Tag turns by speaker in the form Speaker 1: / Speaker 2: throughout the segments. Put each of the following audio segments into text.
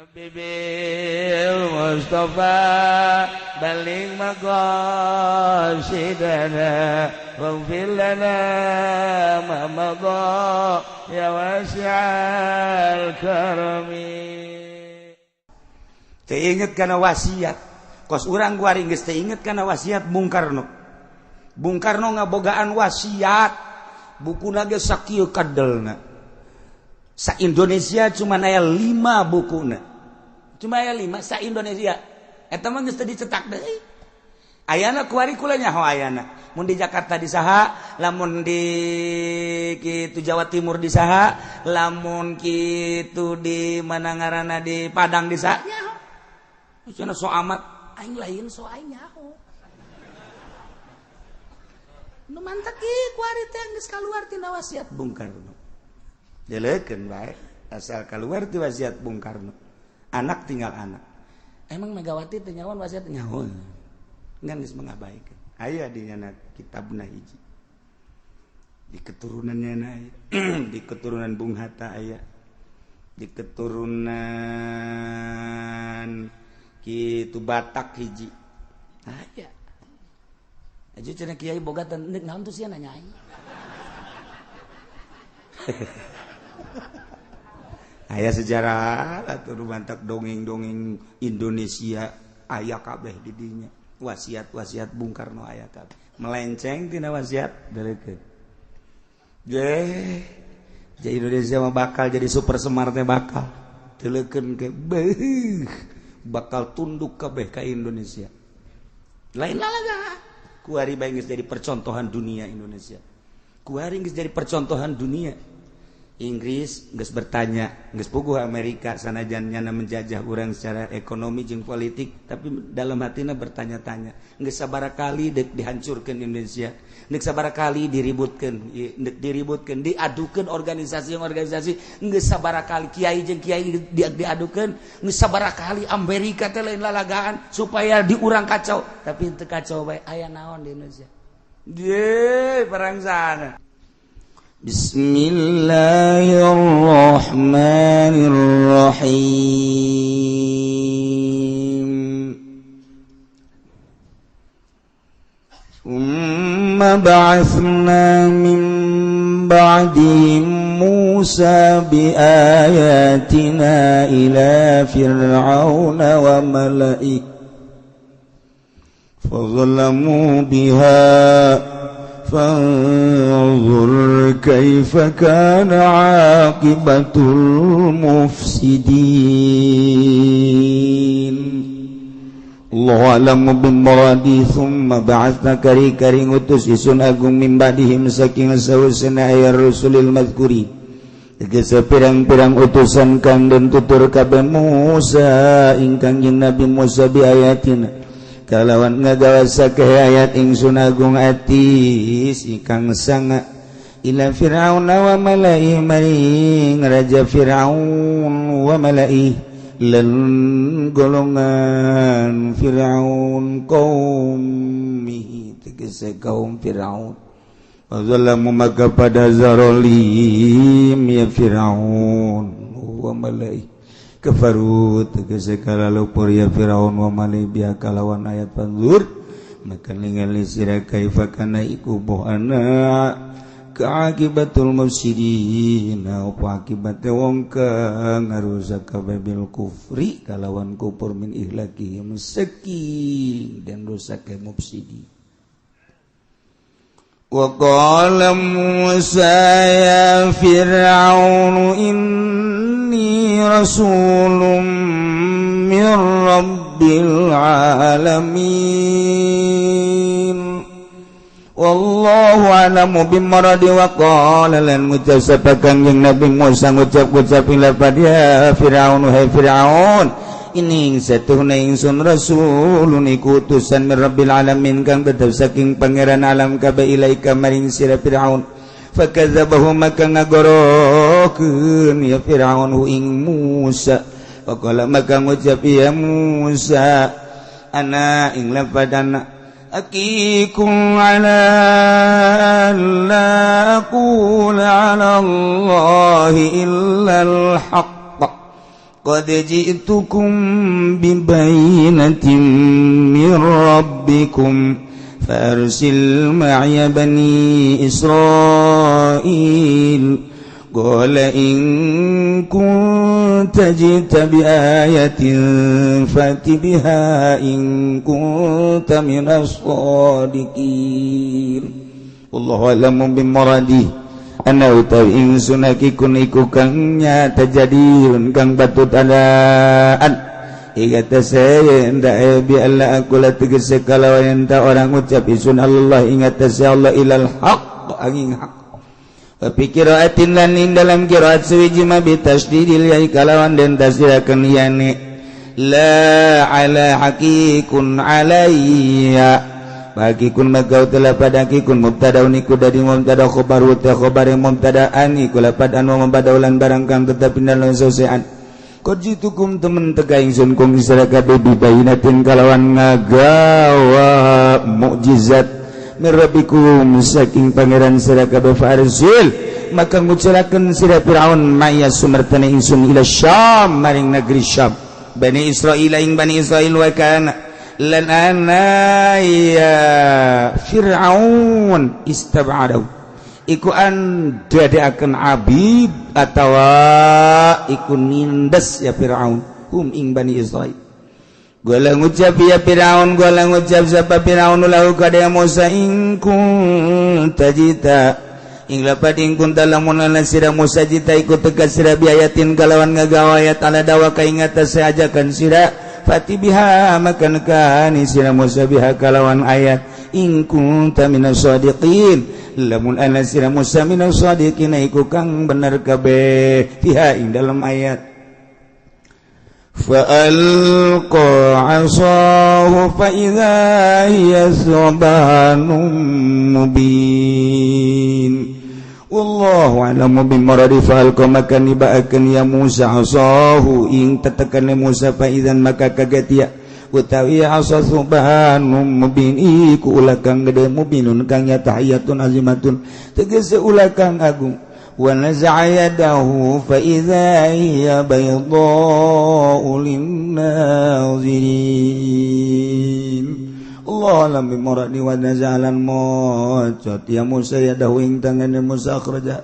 Speaker 1: Rabbi bil Mustafa baligh maqasidana waghfir lana ma madha ya wasi'al karami.
Speaker 2: Teu inget kana wasiat. Kos urang kuari geus teu inget kana wasiat Bung Karno. Bung Karno ngabogaan wasiat, bukuna ge sakieu kadelna. Sa Indonesia cuma aya 5 bukuna. Cuma aya 5 sa Indonesia. Eta mah geus teu dicetak deui. Ayana kuari kula nyaho ayana. Mun di Jakarta di saha, lamun di kitu Jawa Timur di saha, lamun kitu di mana ngaranna di Padang di saha nyaho. Cenah so amat aing lain so aing nyaho. Nu mantak ieu kuari teh geus kaluar tina wasiat Bung Karno. Delekeun bae asal kaluar ti wasiat Bung Karno. Anak tinggal anak. Emang Megawati teh nyawan wasiat nyaho. Ngan geus mengabaikan. Aya di nyana kitabna hiji. Di keturunannya na aya. Di keturunan Bung Hatta aya. Di keturunan kitu Batak hiji. Aya. Aja cenah kiai boga teh neuk naon tuh sia nanya aing. Aya sejarah atuh mantak dongeng-dongeng Indonesia aya kabeh di dinya. Wasiat-wasiat Bung Karno aya kabeh. Melenceng tina wasiat deukeun. Ge, jadi Indonesia mah bakal jadi super semar teh bakal. Teulekeun ke beuh bakal tunduk kabeh ka Indonesia. Lain lalaga. Kuari bae geus jadi percontohan dunia Indonesia. Kuari geus jadi percontohan dunia. Inggris geus bertanya, geus puguh Amerika sanajan nyana menjajah urang secara ekonomi jeung politik, tapi dalam hatina bertanya-tanya, geus sabaraha kali deuk dihancurkeun Indonesia, geus sabaraha kali diributkeun, diributkeun, diadukeun organisasi-organisasi, geus sabaraha kali kiai jeung kiai diadukeun, geus sabaraha kali Amerika teh lain lalagaan supaya diurang kacau, tapi teu kacau bae aya naon di Indonesia. Ye, perang sana. Bismillahirrahmanirrahim. Thumma ba'athna min ba'dihim Musa biayatina ila fir'auna wa mala'ihi fadhalamu biha فانظر كيف كان عاقبة المفسدين. الله أعلم بمرادي. ثم بعثنا kari-kari ngutus isun agung min ba'dihim saking sawusna ayar rusulil madhkuri. Tegese pirang-pirang utusan kang den tutur kabeh Musa ingkang jeung Nabi Musa bi ayatina kalawan ngagawa sakeh ayat ingsun agung atis ingkang sanga ila fir'aun wa mala'i maring raja fir'aun wa mala'i lan golongan fir'aun qaumihi tegese kaum fir'aun wa zalamu maka pada zarolim ya fir'aun wa mala'i kafaru tegese kalalupur ya Firaun wa malai biha kalawan ayat panzur maka ningali sira kaifa kana iku bohana kaakibatul mufsidin apa akibate wong kang ngarusak kabeh bil kufri kalawan kufur min ihlakihim saking dan rusak ke mufsidin. Wa qala Musa ya Fir'aun inni rasulun min rabbil alamin. Wallahu a'lamu bimuradi. Wa qala lan ngucap sapa Kangjeng Nabi Musa ngucap-ngucap ila ya Fir'aun hai Fir'aun ini satuhna ingsun rasulun iku utusan min rabbil alamin kang tetep saking pangeran alam kabeh ilaika maring sira Fir'aun. Fakadzabahu maka ngagorokeun ya Fir'aun hu ing Musa. Faqala maka ngucap ya Musa ana ing lapadana akikum ala alla aqula ala Allahi illa al-haqq. Qad ji'tukum bibayinatin min rabbikum farsil ma'iya bani Israil. Qala in kunta ji'ta biayatin fa'ti biha in kunta minas shadiqin. Wallahu a'lamu bimuradihi. Ana utawi ingsun hakikun iku kang nyata jadiun kang patut alaan iga tase nda bi alla aku la tegese kalawan enta orang ucap isun Allah ingat tase Allah ilal haq angin haq wa fi qiraatin lan ing dalam qiraat suwiji ma bi tasydidil ya kalawan den tasdidakeun yani la ala haqiqun alayya bagi kun magau telah pada kikun mubtada uniku dari mubtada khobar wa khobar mubtadaan iku lapad anu mubtada ulan barang kang tetep dalam sosean qad jitukum temen tega ingsun kum isra kabeh bibayinatin kalawan ngagawa mukjizat mir rabbikum saking pangeran sira kabeh farsil maka nguculakeun sira Firaun maya sumertane ingsun ila Syam maring negeri Syam Bani Israil ing Bani Israil wa kana lan ana ya Fir'aun istab'adahu iku an dadekaken abid atawa iku nindes ya Fir'aun hum ing Bani Israil. Gua ngucap ya Fir'aun, gua ngucap sapa Fir'aun lahu kada Musa in kunta jita ing lapad ing kunta lamun ana sira Musa jita iku tegas sira biayatin kalawan ngagawa ayat ala dawa ka ing atase ajakan sira fati biha makan kani sira Musa biha kalawan ayat in kunta minas shadiqin lamun ana sira Musa minas shadiqin iku kang bener kabeh fiha ing dalam ayat. Fa alqa 'asahu fa idza hiya thubanun mubin. Wallahu a'lamu bimuradi fa alqa maka nibaakeun ya Musa asahu ing tetekane Musa fa idzan maka kaget ya utawi asa subhanum mubin iku ulah kang gede mubinun kang nyata hayatun azimatun tegese ulah kang agung. Wa naza'a yadahu fa idza hiya bayda'u lin-nazirin. Allah alam bimuradi wa nazalan mocot ya Musa ya dahu ing tangane Musa akhraja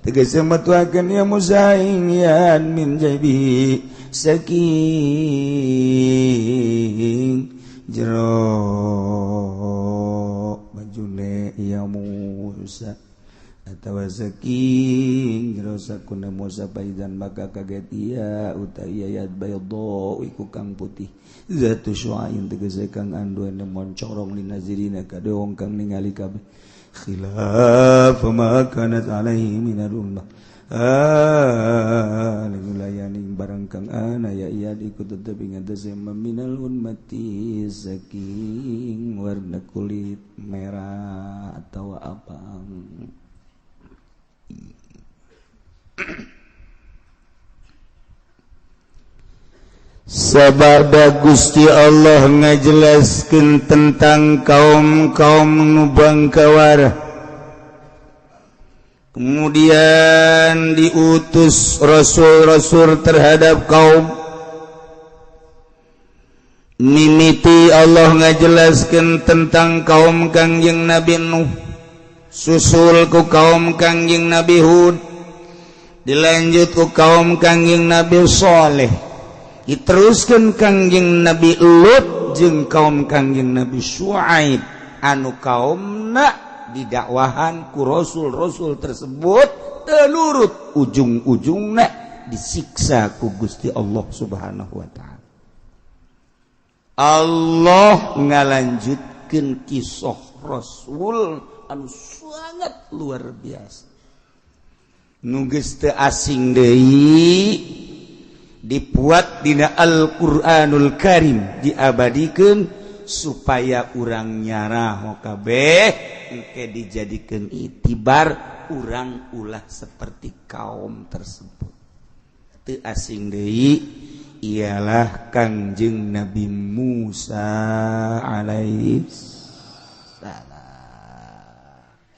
Speaker 2: tegese metuakeun ya Musa ing yan min jaibi saking jero bajune ya Musa atawa saking jero sakune Musa paidan maka kaget ia utawi ayat bayda iku kang putih zatu syu'ain tegese kang anduene moncorong linazirina kade wong kang ningali kabeh khilaf ma kanat alaihi minal ummah layani barang kang ana ya iya iku tetep ing atase minal ummati saking warna kulit merah atau abang. Sabada Gusti Allah ngajelaskeun tentang kaum-kaum nu bangkawara. Kemudian diutus rasul-rasul terhadap kaum. Mimiti Allah ngajelaskeun tentang kaum Kangjeng Nabi Nuh, susul ku kaum Kangjeng Nabi Hud, dilanjut ku kaum Kangjeng Nabi Saleh, diteruskan Kangjeng Nabi Lut jeung kaum Kangjeng Nabi Syuaib anu kaumna didakwahan ku rasul-rasul tersebut telurut ujung-ujungna disiksa ku Gusti Allah Subhanahu wa taala. Allah ngalanjutkeun kisah rasul anu sangat luar biasa. Nu geus teu asing deui dibuat dina Al-Qur'anul Karim diabadikeun supaya urang nyaraho kabeh engke dijadikeun itibar urang ulah seperti kaum tersebut. Teu asing deui ialah Kangjeng Nabi Musa alaihi salam.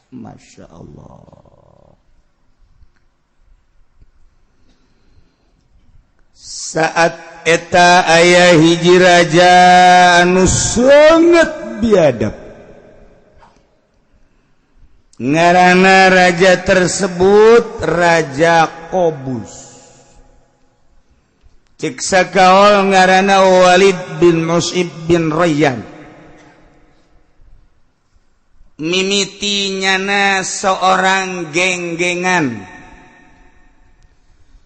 Speaker 2: Masya Allah. Saat eta aya hiji raja anu sangat biadab. Ngaranna raja tersebut Raja Qobus. Cek sakaol ngaranna Walid bin Mus'ib bin Rayyan. Mimiti nyana seorang geng-gengan.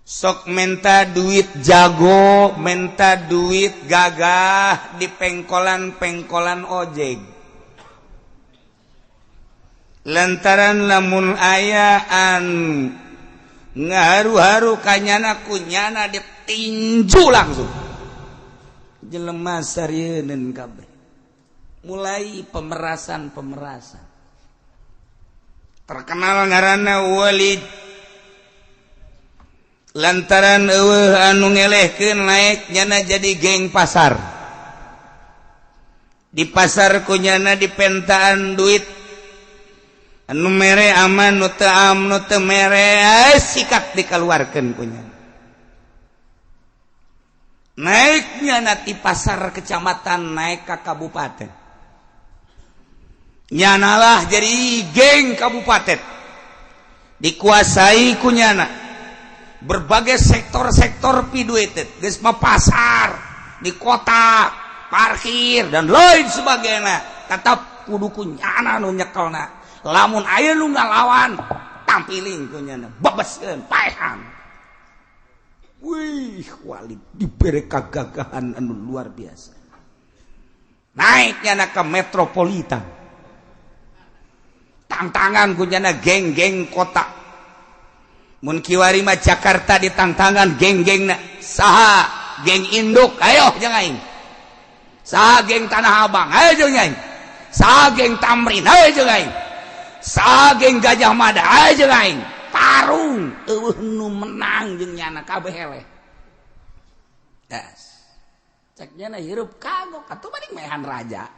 Speaker 2: Sok menta duit jago, menta duit gagah di pengkolan-pengkolan ojek. Lantaran lamun ayaan ngaharu-haru kanyana kunyana ditinju langsung. Jelema sarieun kabeh. Mulai pemerasan-pemerasan. Terkenal ngaranna Walid. Lantaran eueuh anu ngelehkeun naik nyana jadi geng pasar. Di pasar kunyana dipentaan duit. Anu mere aman, nu teu am, nu teu mere sikat dikeluarkeun kunyana. Naiknya nanti pasar kecamatan naik ke kabupaten. Nyanalah jadi geng kabupaten. Dikuasai kunyana. Berbagai sektor-sektor piduited, geus mah pasar, di kota, parkir dan lain sebagainya. Tetap kudu kunyana nu nyekelna. Lamun aya nu ngalawan, tampiling kunyana, bebeskeun, paehan. Wih, Walid diberi kegagahan anu luar biasa. Naiknya ke metropolitan. Tantangan kunyana geng-geng kota. Mun kiwari mah Jakarta ditangtangan geng-gengna. Saha geng induk, ayo jeung aing. Saha geng Tanah Abang, ayo jeung aing. Saha geng Tamrin, ayo jeung aing. Saha geng Gajah Mada, ayo jeung aing. Tarung eueuh nu menang jeung nyana kabeh eleh. Das. Cek nyana hirup kagok atuh mending mehan raja.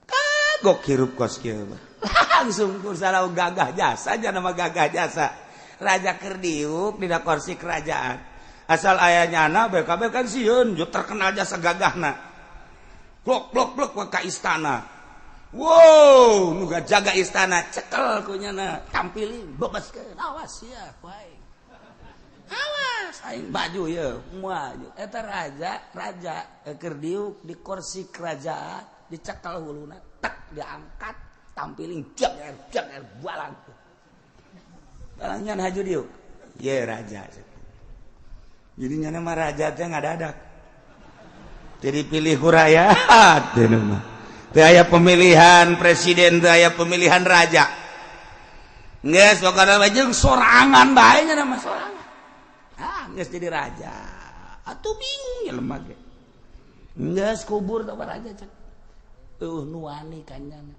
Speaker 2: Kagok hirup kos kieu mah. Langsung kursala gagah jasa aja nama gagah jasa. Raja keur diuk dina kursi kerajaan. Asal aya nyana BKB kan sieun jo terkenal jasa gagahna. Blok blok blok ka istana. Wow, nu jaga istana cekel ku nyana, tampilin bebaskeun, awas ya ku aing. Awas aing baju ye, maju. Eta raja, raja keur diuk di kursi kerajaan, dicekel huluna, tek diangkat, tampiling jak jak balang. Balangnya haju diuk. Ye raja. Jadi nyana mah raja teh ngadadak. Jadi pilih ku rakyat teh mah. Teu aya pemilihan presiden, teu aya pemilihan raja. Geus pokona mah jeung sorangan bae nya mah sorangan. Ah, geus jadi raja. Atuh bingung jelema ge. Geus kubur teh raja cek. Eueuh nu wani kanyana.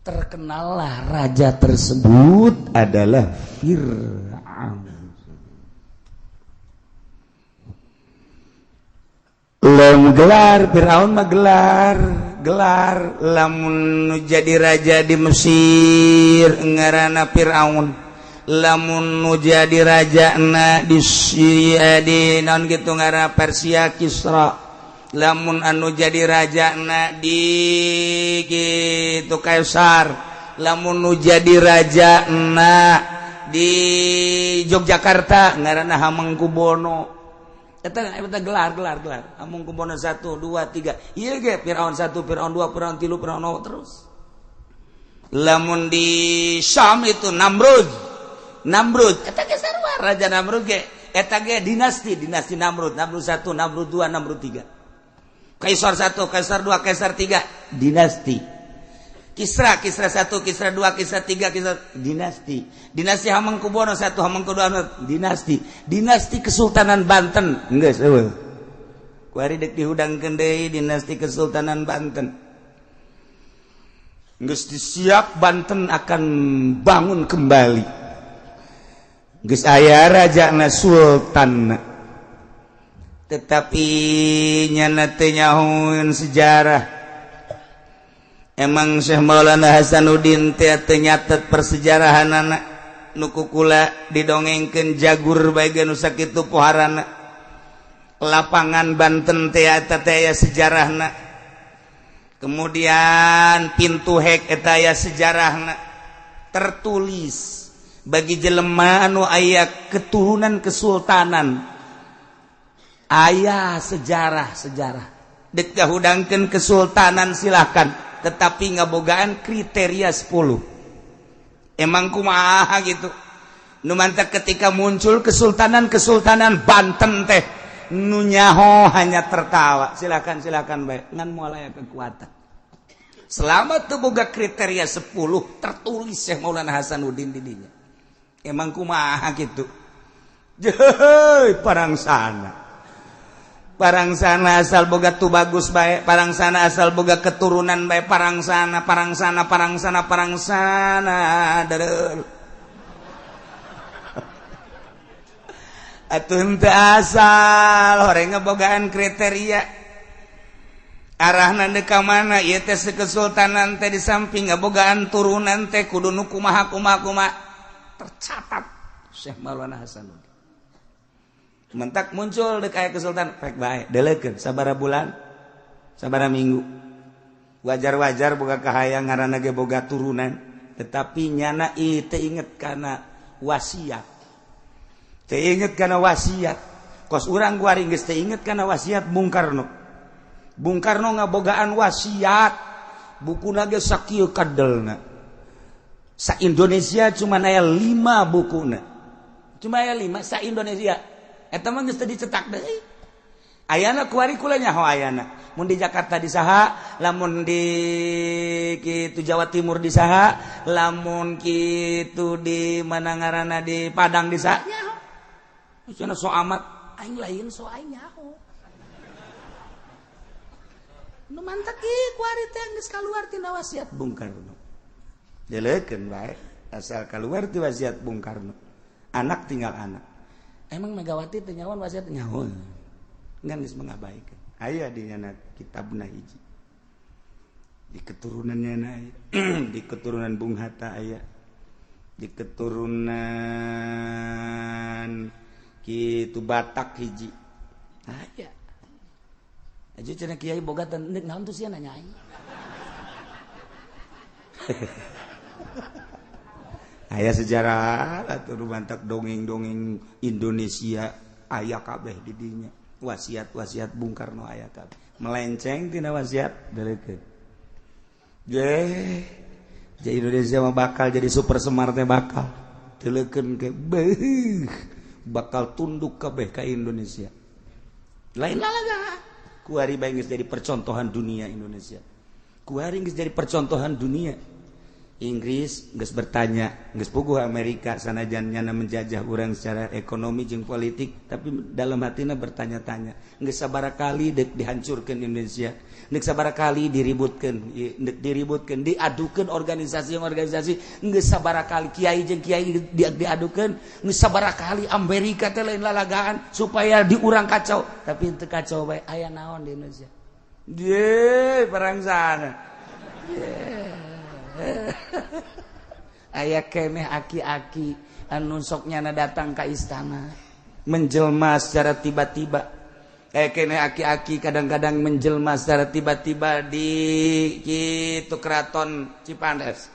Speaker 2: Terkenallah raja tersebut adalah Fir'aun. Lamun gelar Fir'aun mah gelar, gelar lamun nu jadi raja di Mesir ngaranna Fir'aun. Lamun nu jadi rajana di di naon kitu ngaranna Persia Kisra. Lamun anu jadi rajana di kitu Kaisar. Lamun nu jadi rajana di Yogyakarta ngaranna Hamengkubuwono. Eta eta gelar gelar gelar. Hamengkubuwono 1 2 3. Ieu ge Firaun 1, Firaun 2, Firaun 3, Firaun 4 terus. Lamun di Syam itu Namrud. Namrud eta ge sarua raja Namrud ge eta ge dinasti, dinasti Namrud, Namrud 1, Namrud 2, Namrud 3. Kaisar 1, Kaisar 2, Kaisar 3, dinasti. Kisra, Kisra 1, Kisra 2, Kisra 3, Kisra dinasti. Dinasti Hamengkubuwono 1, Hamengkubuwono dinasti. Dinasti Kesultanan Banten. Geus eueuh. Kuari deuk dihudangkeun deui dinasti Kesultanan Banten. Geus disiap Banten akan bangun kembali. Geus aya rajana sultan. Tetapi nyana teu nyahoeun sejarah. Emang Syekh Maulana Hasanuddin teh teu nyatet persejarahanana. nu kukula didongengkeun jagur bae ge nu sakitu poharana. Lapangan Banten teh eta teh aya sejarahna. Kemudian pintu hek eta aya sejarahna. Tertulis bagi jelema anu aya keturunan kesultanan aya sejarah-sejarah. Dek ngahudangkeun kesultanan silakan, tetapi ngabogaan kriteria 10. Emang kumaha gitu. Nu mantak ketika muncul kesultanan-kesultanan Banten teh nu nyaho hanya tertawa. Silakan silakan bae, ngan moal aya kekuatan. Selama teu boga kriteria 10 tertulis Syekh Maulana Hasanuddin di dinya. Emang kumaha gitu. Jeuh, parangsana. Parangsana asal boga tu bagus bae, parangsana asal boga keturunan bae, parangsana, parangsana, parangsana, parangsana. Dereul. Atuh henteu asal horeng ngebogaan kriteria. Arahna deuk ka mana ieu teh kesultanan teh di samping ngabogaan turunan teh kudu nu kumaha kumaha kumaha tercatat Syekh Maulana Hasanuddin. Mentak muncul dek aya kesultanan pek bae deleukeun sabaraha bulan sabaraha minggu. Wajar-wajar boga kahayang ngaranna ge boga turunan, tetapi nyana ieu teu inget kana wasiat. Teu inget kana wasiat. Kos urang kuari geus teu inget kana wasiat Bung Karno. Bung Karno ngabogaan wasiat, bukuna ge sakieu kadelna. Sa Indonesia cuma aya 5 bukuna. Cuma aya 5 sa Indonesia. Eta mah geus teu dicetak deui. Ayana kuari kula nyaho ayana. Mun di Jakarta di saha, lamun di kitu Jawa Timur di saha, lamun kitu di mana ngaranna di Padang di saha nyaho. Cenah so amat aing lain so aing nyaho. Nu mantak ieu kuari teh geus kaluar tina wasiat Bung Karno. Deleukeun bae asal kaluar ti wasiat Bung Karno. Anak tinggal anak. Emang Megawati teh nyawan wasiat nyaho. Ngan geus mengabaikan. Aya di nyana kitabna hiji. Di keturunannya na aya. Di keturunan Bung Hatta aya. Di keturunan kitu Batak hiji. Aya. Aja cenah kiai boga teh naon tuh sia nanya aing. Aya sejarah atuh mantak dongeng-dongeng Indonesia aya kabeh di dinya. Wasiat-wasiat Bung Karno aya kabeh. Melenceng tina wasiat deleukeun. Ge, Indonesia mah bakal jadi super smart teh bakal. Deleukeun ke beuh, bakal tunduk kabeh ka Indonesia. Lain lalaga. Kuari bae geus jadi percontohan dunia Indonesia. Kuari geus jadi percontohan dunia. Inggris geus bertanya, geus puguh Amerika sanajan nyana menjajah urang secara ekonomi jeung politik, tapi dalam hatina bertanya-tanya, geus sabaraha kali deuk dihancurkeun Indonesia, deuk sabaraha kali diributkeun, deuk diributkeun, diadukeun organisasi-organisasi, geus sabaraha kali kiai jeung kiai diadukeun, geus sabaraha kali Amerika teh lain lalagaan supaya diurang kacau, tapi teu kacau bae aya naon di Indonesia. Ye, perang sana. Aya keneh aki-aki anu sok nyana datang ka istana menjelma secara tiba-tiba. Aya keneh aki-aki kadang-kadang menjelma secara tiba-tiba di kitu keraton Cipanas.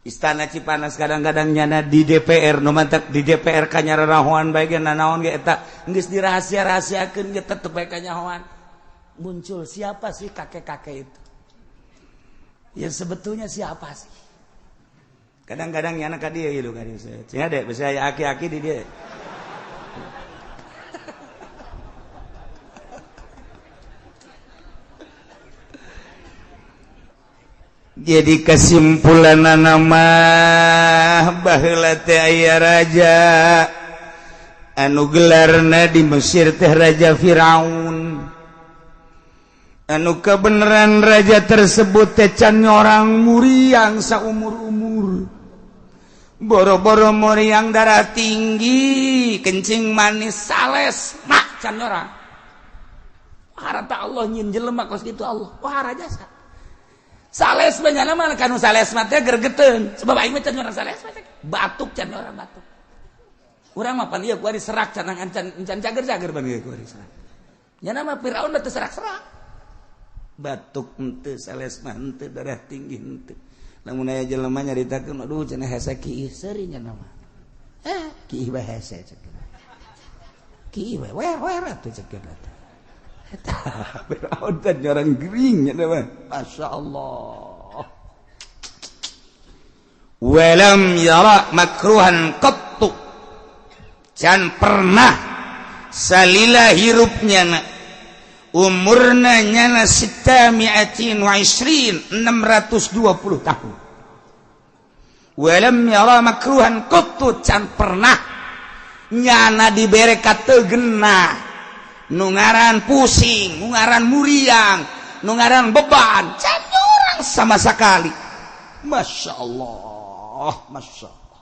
Speaker 2: Istana Cipanas kadang-kadang nyana di DPR nu mantak di DPR kanyararahoan bae ge nanaon ge eta geus dirahasia-rahasiakeun ge tetep bae kanyahoan. Muncul siapa sih kakek-kakek itu? Ya sebetulnya siapa sih? Kadang-kadang nyana ka dia gitu kan saya. Cenah dek bisa aya aki-aki di dia. Jadi kesimpulan nama baheula teh aya raja anu gelarna di Mesir teh Raja Firaun. Anu kebenaran raja tersebut teh can orang muriang saumur-umur. Boro-boro muriang darah tinggi, kencing manis sales, mak can orang. Harta Allah nyin jelema kos kitu Allah. Wah jasa. Sales banyak mah kanu sales mah teh gergeteun sebab aing mah can orang sales mah batuk can orang batuk. Urang mah pan ieu kuari serak can can cager-cager ban ieu kuari serak. Nya mah Firaun teh serak-serak. Batuk henteu, sales mah henteu, darah tinggi henteu. Lamun aya jelema nyaritakeun aduh cenah hese kiih seuri nya mah. Eh, kiih bae hese cek. Kiih bae wer-wer atuh cek eta. Eta Firaun teh orang gering nya mah. Masya Allah.
Speaker 3: Walam yara makruhan qattu, can pernah salila hirupnya na umurna nyana sita mi'atin wa isrin 620 tahun. Walam yara makruhan qattu, can pernah nyana dibere kategenah nu ngaran pusing, nu ngaran muriang, nu ngaran beban, can orang sama sekali.
Speaker 2: Masya Allah, Masya Allah,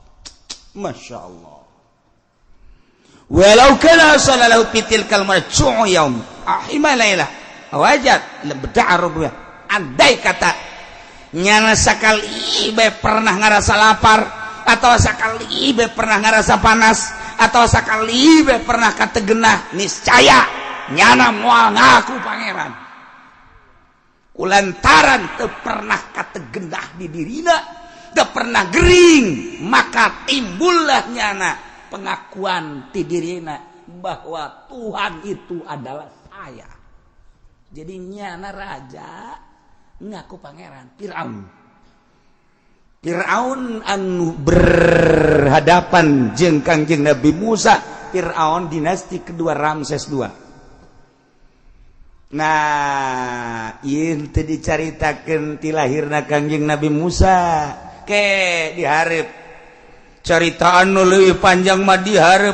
Speaker 2: Masya Allah.
Speaker 3: Walau kana sallallahu fitil kalmar ju'u yaum ahima laila wajat lebda'a rubuh. Andai kata nyana sakali bae pernah ngarasa lapar atau sakali bae pernah ngarasa panas atau sakali bae pernah kategenah, niscaya nyana moal ngaku pangeran. Kulantaran teu pernah kategenah di dirina, teu pernah gering, maka timbullah nyana pengakuan ti dirina bahwa Tuhan itu adalah saya. Jadi nyana raja ngaku pangeran Firaun.
Speaker 2: Firaun anu berhadapan jeung Kangjeng Nabi Musa, Firaun dinasti kedua Ramses II. Nah, ieu teu dicaritakeun ti lahirna Kangjeng Nabi Musa. Ke dihareup carita anu leuwih panjang mah dihareup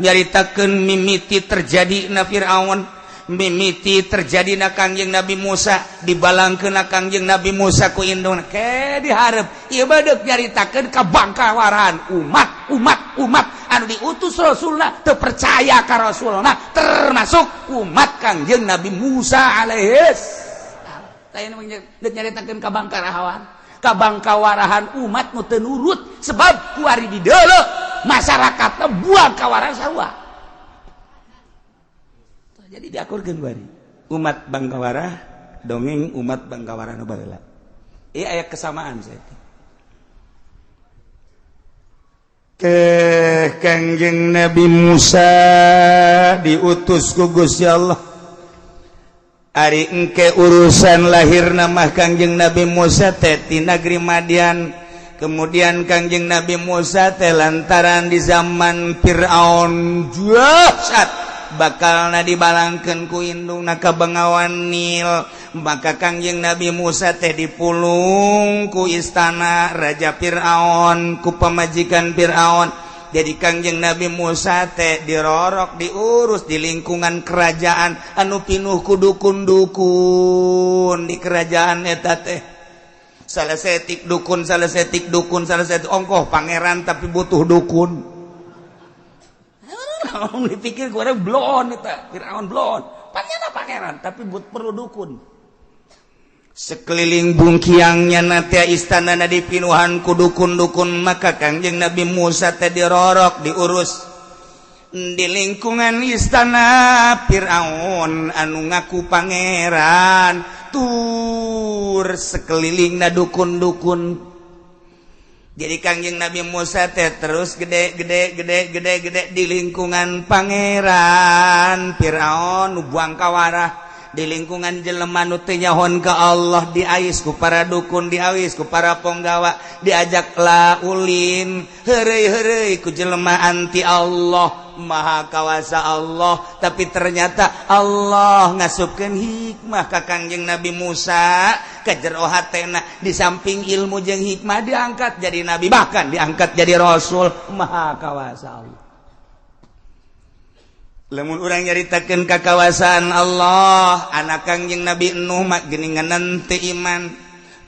Speaker 2: nyaritakeun mimiti terjadi na Firaun, mimiti terjadi na Kangjeng Nabi Musa, dibalangkeun na Kangjeng Nabi Musa ku indungna. Ke dihareup ieu badeuk nyaritakeun kabangkawaran umat umat umat anu diutus Rasulna teu percaya ka Rasulna, termasuk umat Kangjeng Nabi Musa alaihis salam. Deuk nyaritakeun kabangkarahan kabangkawarahan umat nu teu nurut sebab kuari di deuleu masyarakatna buang kawaran sarua.
Speaker 3: Jadi diakurkeun kuari umat Bangkawara dongeng umat Bangkawara nu baheula. Ieu aya kesamaan saya teh. Ke Kangjeng Nabi Musa diutus ku Gusti Allah. Ari engke urusan lahir nama Kangjeng Nabi Musa teh ti negeri Madian. Kemudian Kangjeng Nabi Musa teh lantaran di zaman Firaun dahsyat bakalna dibalangkeun ku indungna ka Bengawan Nil, maka Kangjeng Nabi Musa teh dipulung ku istana Raja Firaun, ku pamajikan Firaun. Jadi Kangjeng Nabi Musa teh dirorok, diurus di lingkungan kerajaan anu pinuh ku dukun-dukun di kerajaan eta teh. Salah setik dukun, salah setik dukun, salah setik ongkoh pangeran tapi butuh dukun.
Speaker 2: Dipikir gue blon eta, Firaun blon. Pangeran pangeran tapi but perlu dukun.
Speaker 3: Sekeliling bungkiangnya nanti istana na dipinuhan ku dukun-dukun, maka Kangjeng Nabi Musa teh dirorok, diurus di lingkungan istana Firaun anu ngaku pangeran tur sekelilingna dukun-dukun. Jadi Kangjeng Nabi Musa teh terus gede gede gede gede gede di lingkungan pangeran Firaun nu buang kawarah, di lingkungan jelema nu teu nyahon ka Allah, diais ku para dukun, diawis ku para ponggawa, diajak la ulin heureuy-heureuy ku jelema anti Allah maha kawasa Allah. Tapi ternyata Allah ngasupkeun hikmah ka Kangjeng Nabi Musa ka jero hatena, di samping ilmu jeung hikmah diangkat jadi nabi, bahkan diangkat jadi rasul. Maha kawasa Allah. Lamun urang nyaritakeun kakawasaan Allah, anak Kangjeng Nabi Nuh mah geuningan teu iman,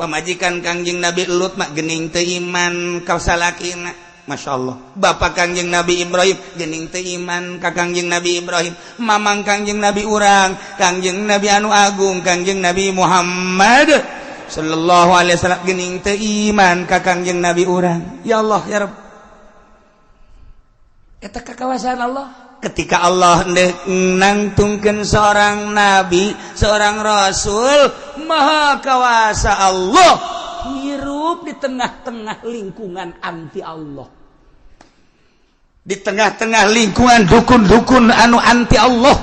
Speaker 3: pamajikan Kangjeng Nabi Lut mah geuning teu iman ka salakina. Masya Allah. Bapak Kangjeng Nabi Ibrahim geuning teu iman ka Kangjeng Nabi Ibrahim, mamang Kangjeng Nabi urang, Kangjeng Nabi anu agung, Kangjeng Nabi Muhammad sallallahu alaihi wasallam geuning teu iman ka Kangjeng Nabi urang. Ya Allah ya Rabb. Eta kakawasaan Allah. Ketika Allah nangtungkeun seorang nabi, seorang rasul, maha kawasa Allah hirup di tengah-tengah lingkungan anti Allah. Di tengah-tengah lingkungan dukun-dukun anu anti Allah.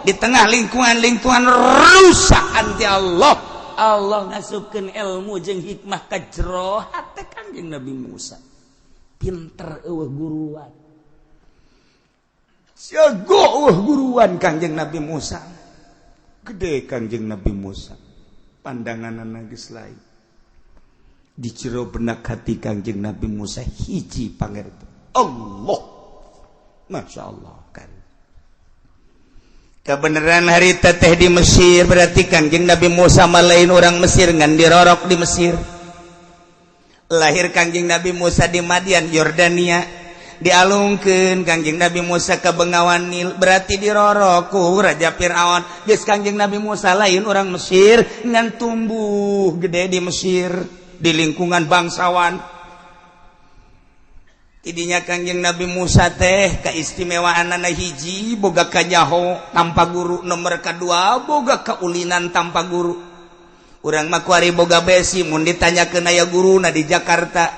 Speaker 3: Di tengah lingkungan-lingkungan rusak anti Allah. Allah ngasupkeun ilmu jeung hikmah ka jero hate Kangjeng Nabi Musa. Pinter eueuh guruan. Jago eueuh guruan Kangjeng Nabi Musa. Gede Kangjeng Nabi Musa. Pandanganna geus lain. Di jero benak hati Kangjeng Nabi Musa hiji pangerti. Allah. Masya Allah kan. Kebenaran hari teteh di Mesir berarti Kangjeng Nabi Musa malain orang Mesir ngan dirorok di Mesir. Lahir Kangjeng Nabi Musa di Madian Yordania, dialungkeun Kangjeng Nabi Musa ke Bengawan Nil berarti dirorok ku Raja Fir'aun. Geus Kangjeng Nabi Musa lain orang Mesir ngan tumbuh gede di Mesir di lingkungan bangsawan. Tidinya Kangjeng Nabi Musa teh keistimewaanana hiji boga kanyaho tanpa guru, nomor kedua boga kaulinan tanpa guru. Urang mah kuari boga besi mun ditanyakeun aya guruna di Jakarta.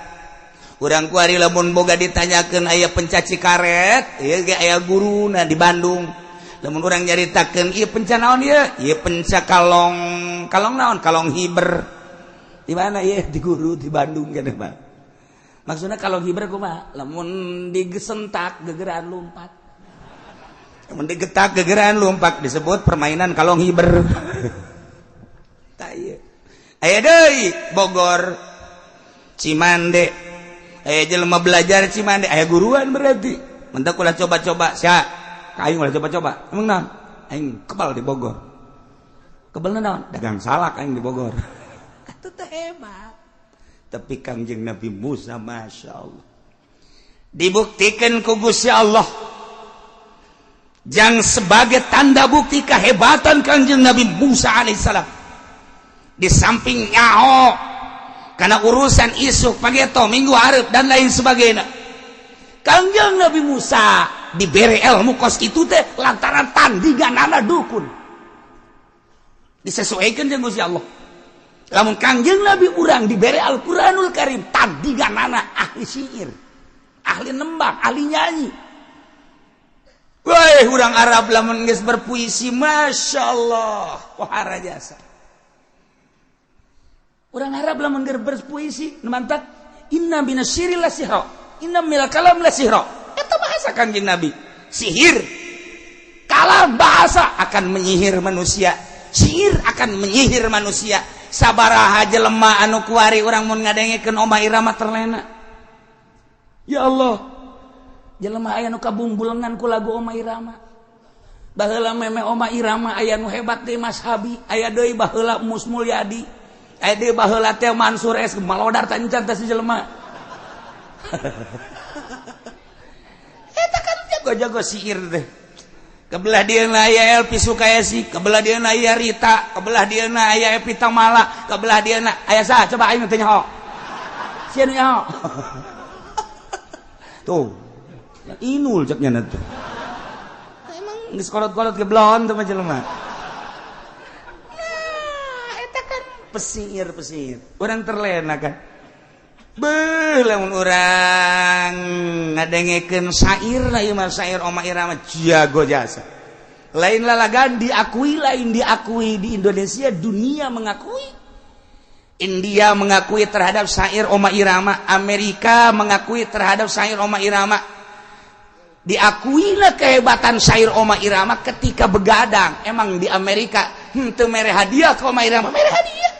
Speaker 3: Urang kuari lamun boga ditanyakeun aya pencaci karet, ieu ge aya guruna di Bandung. Lamun urang nyaritakeun ieu penca naon ieu? Ieu penca kalong, kalong naon? Kalong hiber. Di mana ieu? Di guru di Bandung keneh mah. Maksudnya kalau hiber kumaha? Lamun digesentak gegeran lompat. Lamun digetak gegeran lompat disebut permainan kalong hiber. Tah ieu. Aya deui Bogor Cimande. Aya jelema belajar Cimande, aya guruan berarti. Mentak ulah coba-coba sia. Ka aing ulah coba-coba. Emang naon? Aing kebal di Bogor. Kebal naon? Dagang salak aing di Bogor. Atuh teh hebat. Tapi Kangjeng Nabi Musa Masya Allah dibuktikan ku Gusti Allah jang sebagai tanda bukti kehebatan Kangjeng Nabi Musa alaihissalam. Di samping nyaho karena urusan isuk pageto minggu hareup dan lain sebagainya, Kangjeng Nabi Musa diberi ilmu kos itu teh lantaran tandinganana dukun disesuaikan jeung Gusti Allah. Lamun Kangjeng Nabi urang diberi Al-Qur'anul Karim tandinganana ahli syair, ahli nembang, ahli nyanyi. Wah, urang Arab lamun geus berpuisi Masya Allah, wahara jasa. Urang Arab lamun geus berpuisi mantap, inna minasyiri la sihra, inna minal kalam la sihra. Eta bahasa Kangjeng Nabi. Sihir, kalam bahasa akan menyihir manusia. Sihir akan menyihir manusia. Sabaraha jelema anu kuari urang mun ngadengekeun Oma Irama terlena. Ya Allah, jelema aya nu kabungbulengan ku lagu Oma Irama. Baheula meme Oma Irama aya nu hebat deui Mas Habi, aya deui baheula Mus Mulyadi, aya deui baheula teh Mansur S malodar tancan teh si jelema. Eta kan jago-jago sihir teh. Kebelah dia aya Elvi Sukaesi, kebelah dia aya Rita, kebelah dia aya Evita Mala, kebelah dia aya saha coba aing teh nyaho. Sia nu nyaho. Tuh. Inul cek nya teh. Emang geus kolot-kolot geblon teh mah jelema. Nah, eta kan pesir-pesir. Urang terlena kan. Beuh lamun urang ngadengekeun syair lah ieu mah syair Oma Irama jago jasa. Lain lalagan diakui, lain diakui di Indonesia, dunia mengakui. India mengakui terhadap syair Oma Irama, Amerika mengakui terhadap syair Oma Irama. Diakuilah kehebatan syair Oma Irama ketika begadang. Emang di Amerika henteu mere hadiah ke Oma Irama, mere hadiah.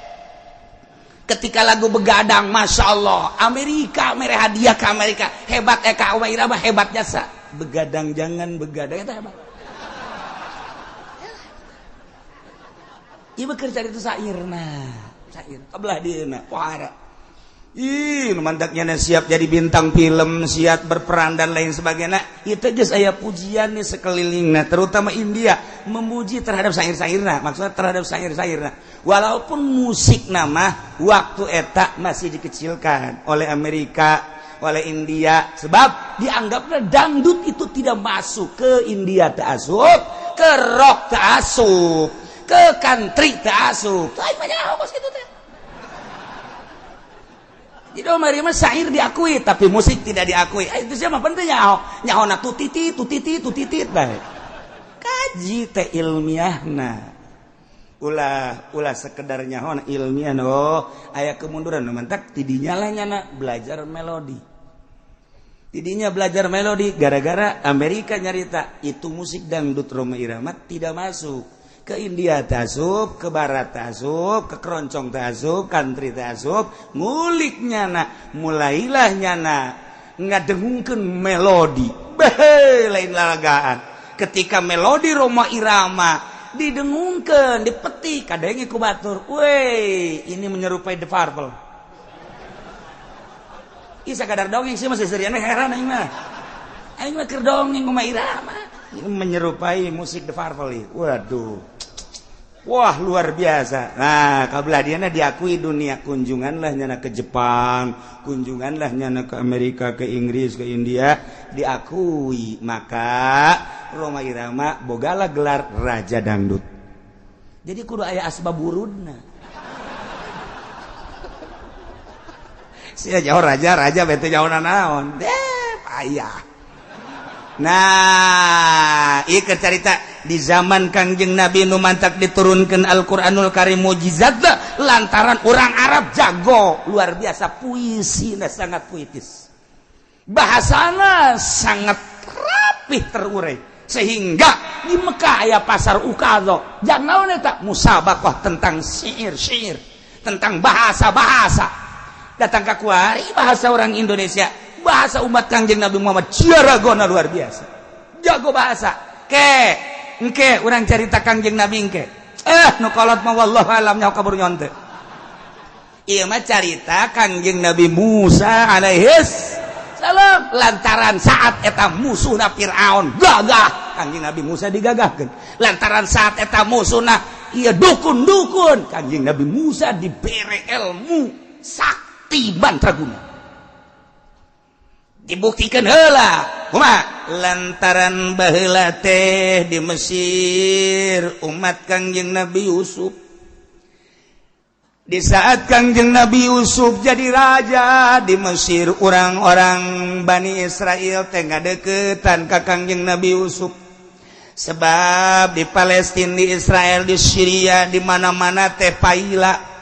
Speaker 3: Ketika lagu begadang, Masya Allah, Amerika mere hadiah ke Amerika. Hebat Eka Oma Irama, hebat jasa. Begadang jangan begadang itu hebat. Ieu bekerja itu syairna, syair. Kebelah dieuna, pohara. Ih, mantaknya siap jadi bintang film, siap berperan dan lain sebagainya. Itu geus aya pujian nih sekelilingna, terutama India memuji terhadap syair-syairna, maksudnya terhadap syair-syairna. Walaupun musik nama waktu eta masih dikecilkan oleh Amerika, oleh India, sebab dianggapnya dangdut itu tidak masuk ke India, tak asup, ke rock tak asup, ke country tak asup. Lain banyak kos kitu teh. Jadi Omar mah syair diakui tapi musik tidak diakui. Itu siapa penting nyaho. Nyahona tutiti tutiti tutiti bae. Kaji teh ilmiahna. Ulah ulah sekedar nyahona ilmiah oh aya kemunduran mantak tidinya lah nyana belajar melodi. Tidinya belajar melodi gara-gara Amerika nyarita itu musik dangdut Rhoma Irama tidak masuk. Ke India tasup, ke Barat tasup, ke keroncong tasup, country tasup, ngulik nyana, mulailah nyana ngadengungkeun melodi. Beh, lain lalagaan. Ketika melodi Rhoma Irama didengungkeun, dipetik, kadenge ku batur. Weh, ini menyerupai The Purple. Ih sakadar dongeng sih masih seriana heran aing mah. Aing mah keur dongeng Rhoma Irama. Ini menyerupai musik The Purple. Waduh. Wah luar biasa. Nah kabeladiana diakui dunia, kunjunganlah nyana ke Jepang, kunjunganlah nyana ke Amerika, ke Inggris, ke India, diakui. Maka Rhoma Irama bogala gelar Raja Dangdut. Jadi kudu aya asbab wurudna. Sia jauh raja, raja bete jauh nanaon. Deh payah. Nah, ieu carita di zaman Kangjeng Nabi nu mantak diturunkan Al-Qur'anul Karim mukjizat lantaran orang Arab jago luar biasa puisina sangat puitis. Bahasana sangat rapih terurai sehingga di Mekah aya pasar Ukadho. Jangan naon eta musabaqah tentang syair-syair, tentang bahasa-bahasa. Datang ka kuari bahasa orang Indonesia, bahasa umat Kangjeng Nabi Muhammad jaragona luar biasa. Jago bahasa. Ke, engke urang carita Kangjeng Nabi engke. Nu kolot mah wallahu alam nyaho kabur nyonte. Ieu mah carita Kangjeng Nabi Musa alaihis salam lantaran saat eta musuhna Firaun gagah, Kangjeng Nabi Musa digagahkeun. Lantaran saat eta musuhna ieu dukun-dukun, Kangjeng Nabi Musa dibere ilmu sakti mantraguna. Dibuktikan heula kumaha lantaran baheula teh di Mesir umat Kangjeng Nabi Yusuf. Di saat Kangjeng Nabi Yusuf jadi raja di Mesir, orang-orang Bani Israel teh ngadeukeutan ka Kangjeng Nabi Yusuf. Sebab di Palestina, di Israel, di Syria, di mana-mana teh paila.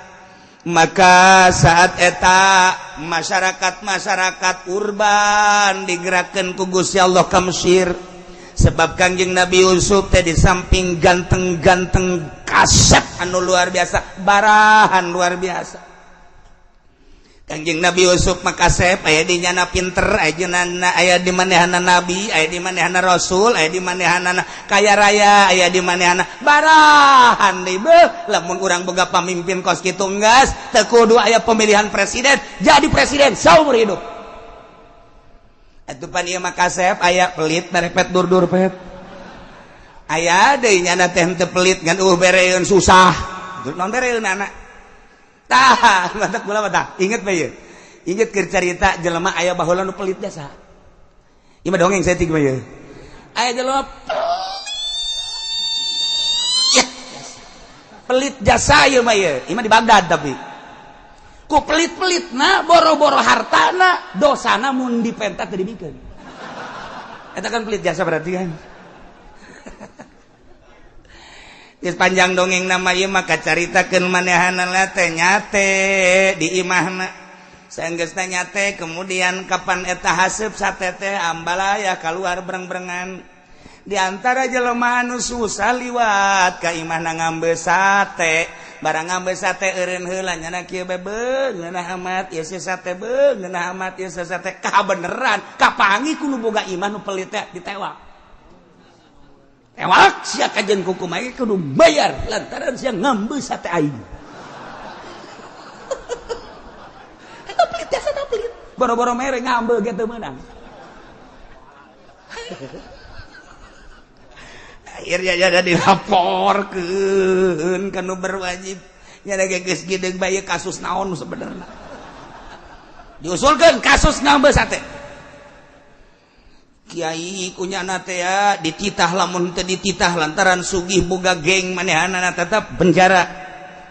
Speaker 3: Maka saat eta masyarakat-masyarakat urban digerakkan ku Gusti Allah ka Mesir. Sebab Kangjeng Nabi Yusuf teh di samping ganteng-ganteng kasep anu luar biasa, barahan luar biasa. Kangjeng Nabi Yusuf mah kasep aya di nyana pinter, aya di manehana nabi, aya di manehana rasul, aya di manehana kaya raya, aya di manehana barahan deui beuh. Lamun urang boga pamimpin kos kitu enggeus teu kudu aya pemilihan presiden, jadi presiden saumur hidup. Atuh pan ieu mah kasep aya pelit merepet dur-dur pet. Aya deui nyana teh henteu pelit ngan bereun susah. Non bereun anak. Tah, mantak kula mah tah. Inget bae ieu. Inget keur carita jelema aya baheula nu pelit jasa. Ieu mah dongeng saeutik mah ieu. Aya jelema pelit. Pelit jasa ieu mah ieu. Ieu mah di Baghdad tapi. Ku pelit-pelitna boro-boro hartana, dosana mun dipenta teu dibikeun. Eta kan pelit jasa berarti kan. Geus panjang dongeng nama ieu maka caritakeun manehanana teh nyate di imahna. Saenggeusna nyate kemudian kapan eta haseup sate teh ambalaya kaluar breng-brengan. Di antara jelema anu susah liwat ka imahna ngambe sate. Barang ngambe sate eureun heula nyana kieu bae beung ngeunah amat ieu sate beung ngeunah amat ieu sate kabeneran kapangi ku nu boga imah nu pelit teh ditewak. Tewak sia kajen kuku mai kudu bayar lantaran sia ngambe sate aing. Eta pelit
Speaker 2: Boro-boro mere ngambil gitu menang. Akhirnya jadi dilaporkeun ka nu berwajib. Nya geus geudeung bae kasus naon sebenarnya. Diusulkeun kasus ngambil sate. Kiai kunyana teh ya dititah lamun teu dititah lantaran sugih boga geng manehanana tetap penjara.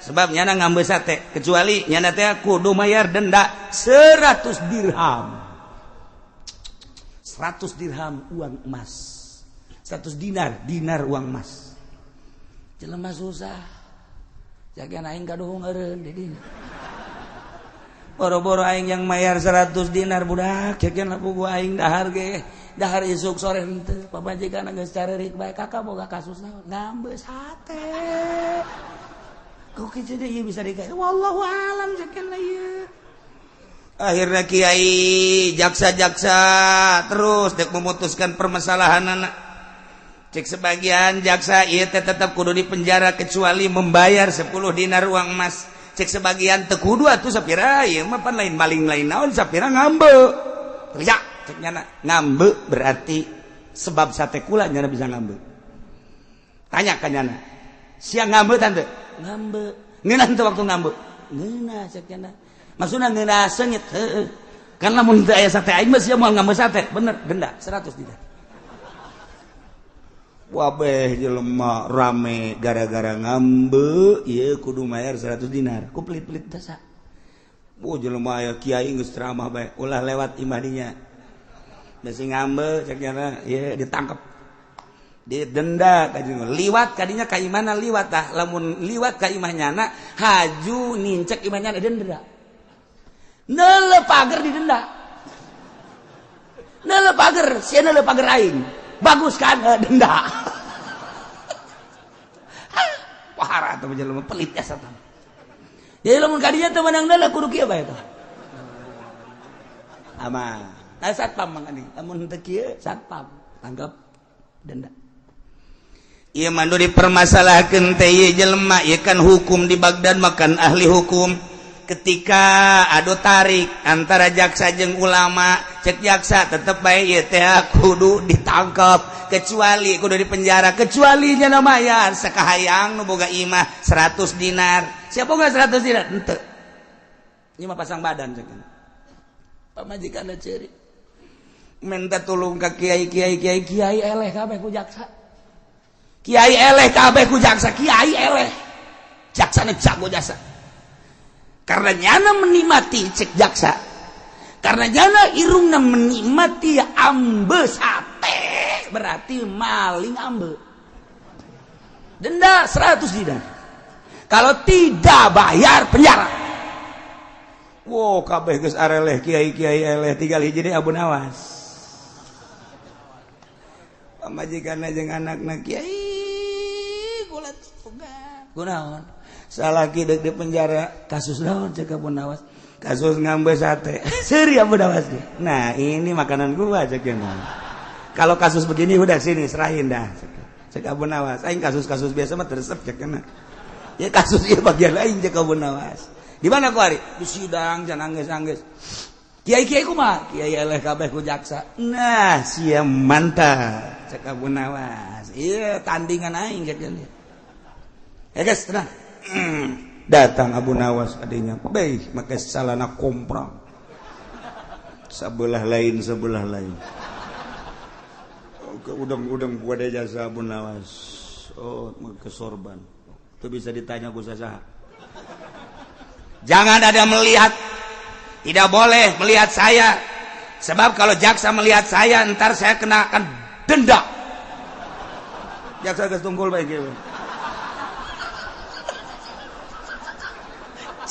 Speaker 2: Sebab nyana ngambil sate kecuali nyana teh kudu mayar denda 100 dirham. 100 dirham uang emas. 100 dinar, dinar uang emas. Jelema susah. Jagan aing kaduhung eureun di dinya. Boro-boro aing yang mayar 100 dinar budak, jagan lapu gua aing dahar ge. Dahar isuk sore henteu, pamajikan geus carerik bae kakak boga kasus naon? Ngambil sate. Kok kieu deui bisa dikae? Wallahu alam jagan ieu.
Speaker 3: Akhirnya kiai jaksa-jaksa terus dek memutuskan permasalahan anak. Cek sebagian jaksa ieu teh tetap kudu di penjara kecuali membayar 10 dinar uang emas. Cek sebagian teu kudu atuh sapira ieu mah pan lain maling lain naon sapira ngambe. Teriak cek nyana ngambe berarti sebab sate kula nyana bisa ngambe. Tanya ka nyana. Sia ngambe tante?
Speaker 2: Ngambe.
Speaker 3: Ngeunah teu waktu ngambe?
Speaker 2: Ngeunah cek nyana. Maksudna ngeunah seungit heueuh. Kan lamun teu aya sate aing mah sia moal ngambe sate. Bener denda 100 dinar.
Speaker 3: Wabeh jelema rame gara-gara ngambe ieu kudu mayar 100 dinar.
Speaker 2: Ku pelit-pelit dasa.
Speaker 3: Bu jelema aya kiai geus ceramah bae ulah lewat imah dinya. Besi ngambe cek nyana ieu ditangkep. Didenda ka liwat kadinya ka imahna liwat tah lamun liwat ka imah nyana haju nincek imah nyana denda.
Speaker 2: Neuleuh pager didenda. Neuleuh pager, sia neuleuh pager aing. Bagus kan denda.
Speaker 3: Wahara teh jelema pelit ya satan.
Speaker 2: Jadi lamun kadinya teu meunang neuleuh kudu kieu bae tah.
Speaker 3: Aman.
Speaker 2: Nah satpam mang ani, lamun teu kieu satpam tangkap denda.
Speaker 3: Ieu mah nu dipermasalahkeun teh ieu jelema ieu kan hukum di Baghdad makan ahli hukum. Ketika adu tarik antara jaksa jeung ulama, cek jaksa tetep bae ieu teh kudu ditangkap kecuali kudu dipenjara kecuali nya mayar sakahayang nu boga imah 100 dinar. Siapa boga 100 dinar? Henteu.
Speaker 2: Ieu mah pasang badan cek. Pamajikanna ceurik.
Speaker 3: Minta tulung ka kiai kiai kiai
Speaker 2: kiai eleh kabeh ku jaksa. Kiai eleh kabeh ku jaksa, kiai eleh. Jaksana jago jasa.
Speaker 3: Karena nyana menikmati cek jaksa. Karena nyana irungna menikmati ambe sate,
Speaker 2: berarti maling ambe. Denda 100 dinar. Kalau tidak bayar penjara.
Speaker 3: Wow, kabeh geus areleh kiai-kiai eleh tinggal hiji deui Abu Nawas. Pamajikanna jeung anakna kiai kula tugas.
Speaker 2: Kunaon?
Speaker 3: Salah kidek di penjara
Speaker 2: kasus naon cek Abu Nawas?
Speaker 3: Kasus ngambe sate.
Speaker 2: Seuri Abu Nawas.
Speaker 3: Nah, ini makanan gua cek. Kalau kasus begini udah sini serahin dah. Cek Abu Nawas. Aing kasus-kasus biasa mah teresep cek. Ya kasus ieu bagian lain cek Abu Nawas. Di mana ku ari? Di sidang jangan angges-angges.
Speaker 2: Kiai-kiai kumaha? Kiai eleh kabeh ku jaksa.
Speaker 3: Nah, sia mantap cek Abu Nawas. Iya, tandingan aing cek. Ya guys, tenang. Datang Abu Nawas adanya, baik make salana komprang. Sebelah lain, sebelah lain. Ke udang-udang gua ada jasa Abu Nawas. Oh, ke sorban. Itu bisa ditanya ku sasaha. Jangan ada melihat. Tidak boleh melihat saya. Sebab kalau jaksa melihat saya, ntar saya kenakan denda. Jaksa geus tunggul bae kieu.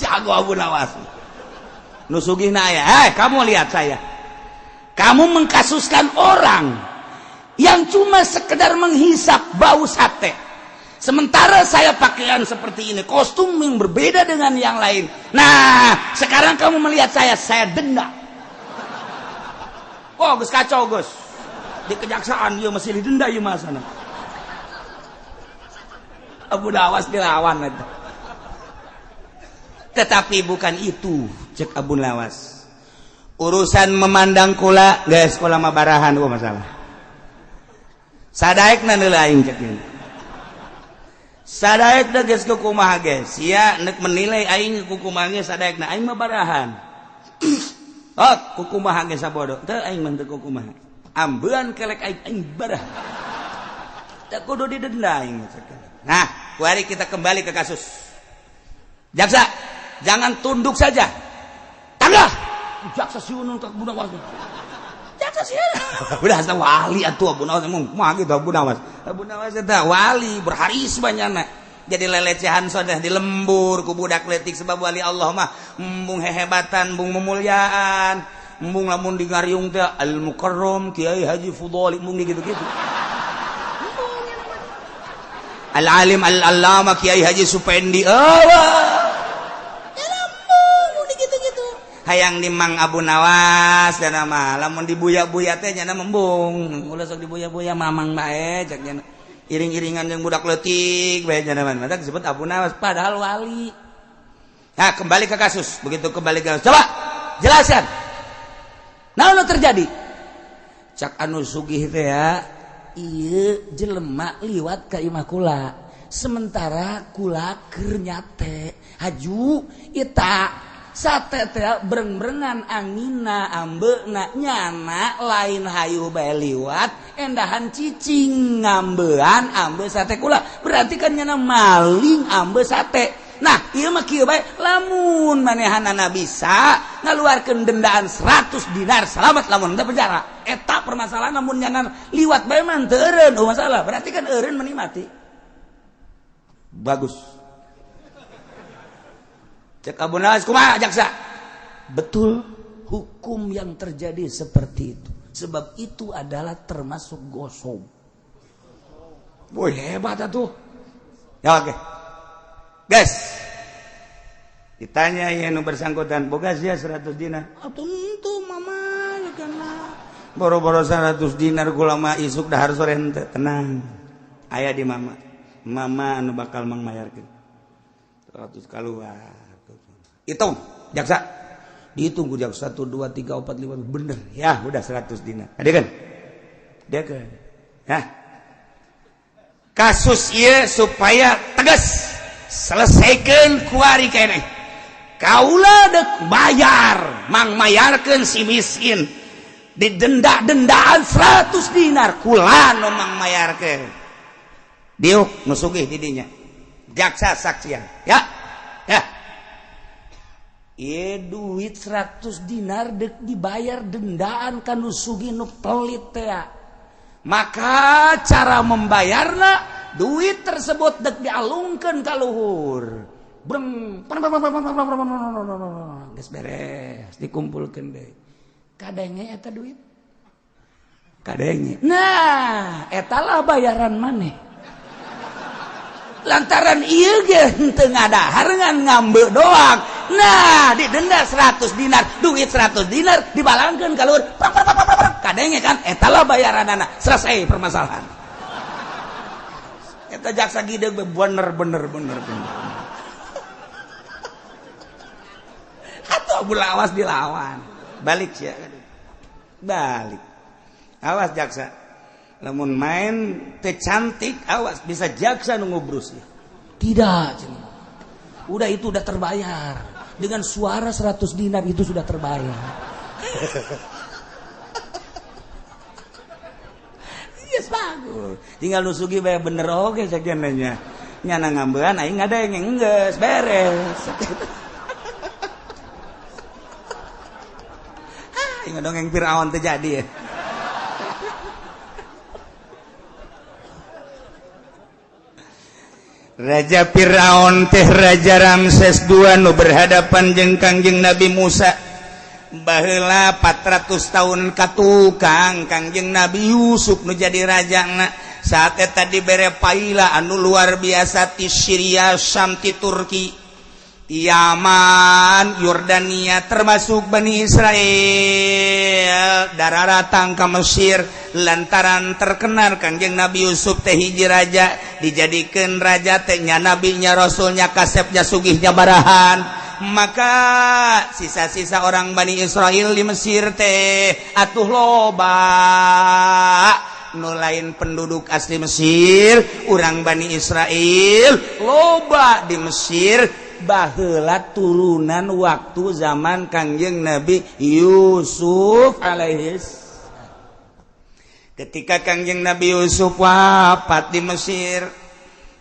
Speaker 3: Jago Abu Nawas. Nu sugihna aya, kamu lihat saya. Kamu mengkasuskan orang yang cuma sekedar menghisap bau sate. Sementara saya pakaian seperti ini, kostum yang berbeda dengan yang lain. Nah, sekarang kamu melihat saya denda. Oh, geus kacau, geus. Di kejaksaan dia masih didenda ieu mah sana. Abu Nawas dilawan eta. Tetapi bukan itu, cek Abu Nawas. Urusan memandang kula geus kula mah barahan gua masalah. Sadaekna heula aing cek ieu. Sadaekna geus kumaha ge? Sia nek menilai aing kukumaha ge sadaekna aing mah barahan. Oh, kukumaha ge sabodo. Teu aing mah teu kukumaha. Ambean kelek aing aing barah. Teu kudu didenda aing. Nah, kuari kita kembali ke kasus. Jaksa, jangan tunduk saja. Tangga. Jaksa siunun ka Abu Nawas. Jaksa siun. Udah asa wali atuh Abu Nawas mah kumaha kitu Abu Nawas. Abu Nawas eta wali berharisma nyana. Jadi lelecehan sodah di lembur ku budak leutik sebab wali Allah mah embung hehebatan, embung memuliaan, embung lamun di ngariung teh al mukarram Kiai Haji Fudhali embung gitu-gitu. Al alim al allama Kiai Haji Supendi. Oh. Gitu-gitu. Hayang dimang Abu Nawas dan mah lamun dibuya-buya teh nyana membung. Ulah sok dibuya-buya mamang bae cek nyana. Iring-iringan yang budak leutik bae nyana mah. Mata disebut Abu Nawas padahal wali. Nah, kembali ke kasus. Begitu kembali ke kasus. Coba jelaskan. Naon nu terjadi? Cak anu sugih teh ya, ieu jelema liwat ka imah kula. Sementara kula keur nyate. Haju eta sate teh breng-brengan anginna ambeuna nyana lain hayu bae liwat endahan cicing ngambean ambe sate kula. Berarti kan nyana maling ambe sate. Nah, ieu mah kieu bae lamun manehanana bisa ngaluarkeun dendaan 100 dinar selamat lamun teu penjara. Eta permasalahan lamun nyana liwat bae mah teu eureun oh masalah. Berarti kan eureun meni mati. Bagus. Cek Abu Nawas kumaha jaksa?
Speaker 2: Betul, hukum yang terjadi seperti itu. Sebab itu adalah termasuk gosong.
Speaker 3: Woi hebat atuh. Ya oke. Guys. Ditanya ya nu bersangkutan, boga sia 100 dinar. Ah tentu mama ya kana. Boro-boro 100 dinar kula mah isuk dahar sore henteu. Tenang. Aya di mama. Mama anu bakal mangmayarkeun. 100 kaluar. Hitung jaksa, dihitung ku jaksa 1 2 3 4 5 bener ya udah 100 dinar. Ada kan? Dia kan. Nah. Kasus ieu supaya tegas selesaikan kuari keneh. Kaula dek bayar, mang mayarkeun si miskin. Didenda-dendaan 100 dinar kula nu mang mayarkeun. Diuk nu sugih di dinya. Jaksa saksian, ya. Ya.
Speaker 2: Ieu duit 100 dinar dek dibayar dendaan ka nu sugih nu pelit teh. Maka cara membayarna duit tersebut dek dialungkeun ka luhur. Breng geus beres dikumpulkeun deui. Kadenge eta duit. Kadenge. Nah, eta lah bayaran maneh.
Speaker 3: Lantaran ieu ge henteu ngadahar ngan ngambe doang. Nah, didenda 100 dinar, duit 100 dinar dibalangkeun ka luhur. Kadenge kan eta lah bayaranana. Selesai permasalahan. Eta jaksa gideg bener bener bener bener. Atuh Abu Lawas dilawan. Balik sia. Balik. Awas jaksa. Lamun main teh cantik awas bisa jaksa nu ngubrus ya.
Speaker 2: Tidak, cenah. Udah itu udah terbayar. Dengan suara 100 dinar itu sudah terbayar.
Speaker 3: Yes bagus. Tinggal nu sugih bae bener oge sakieu nya. Nyana ngambean aing ngadeng geus beres. Aing dongeng Firaun teh jadi ya. Raja Firaun teh Raja Ramses II nu berhadapan jeung Kangjeng Nabi Musa. Baheula 400 tahun katukang Kangjeng Nabi Yusuf nu jadi rajana. Saat eta dibere paila anu luar biasa ti Syria, Syam, ti Turki, Yaman, Yordania termasuk Bani Israel dararatang ka Mesir lantaran terkenal Kangjeng Nabi Yusuf teh hiji raja dijadikeun raja teh nya nabinya rasulnya kasepnya sugihnya barahan Maka sisa-sisa orang Bani Israel di Mesir teh atuh loba nu lain penduduk asli Mesir, urang Bani Israel loba di Mesir baheula turunan waktu zaman Kangjeng Nabi Yusuf alaihis. Ketika Kangjeng Nabi Yusuf wafat di Mesir,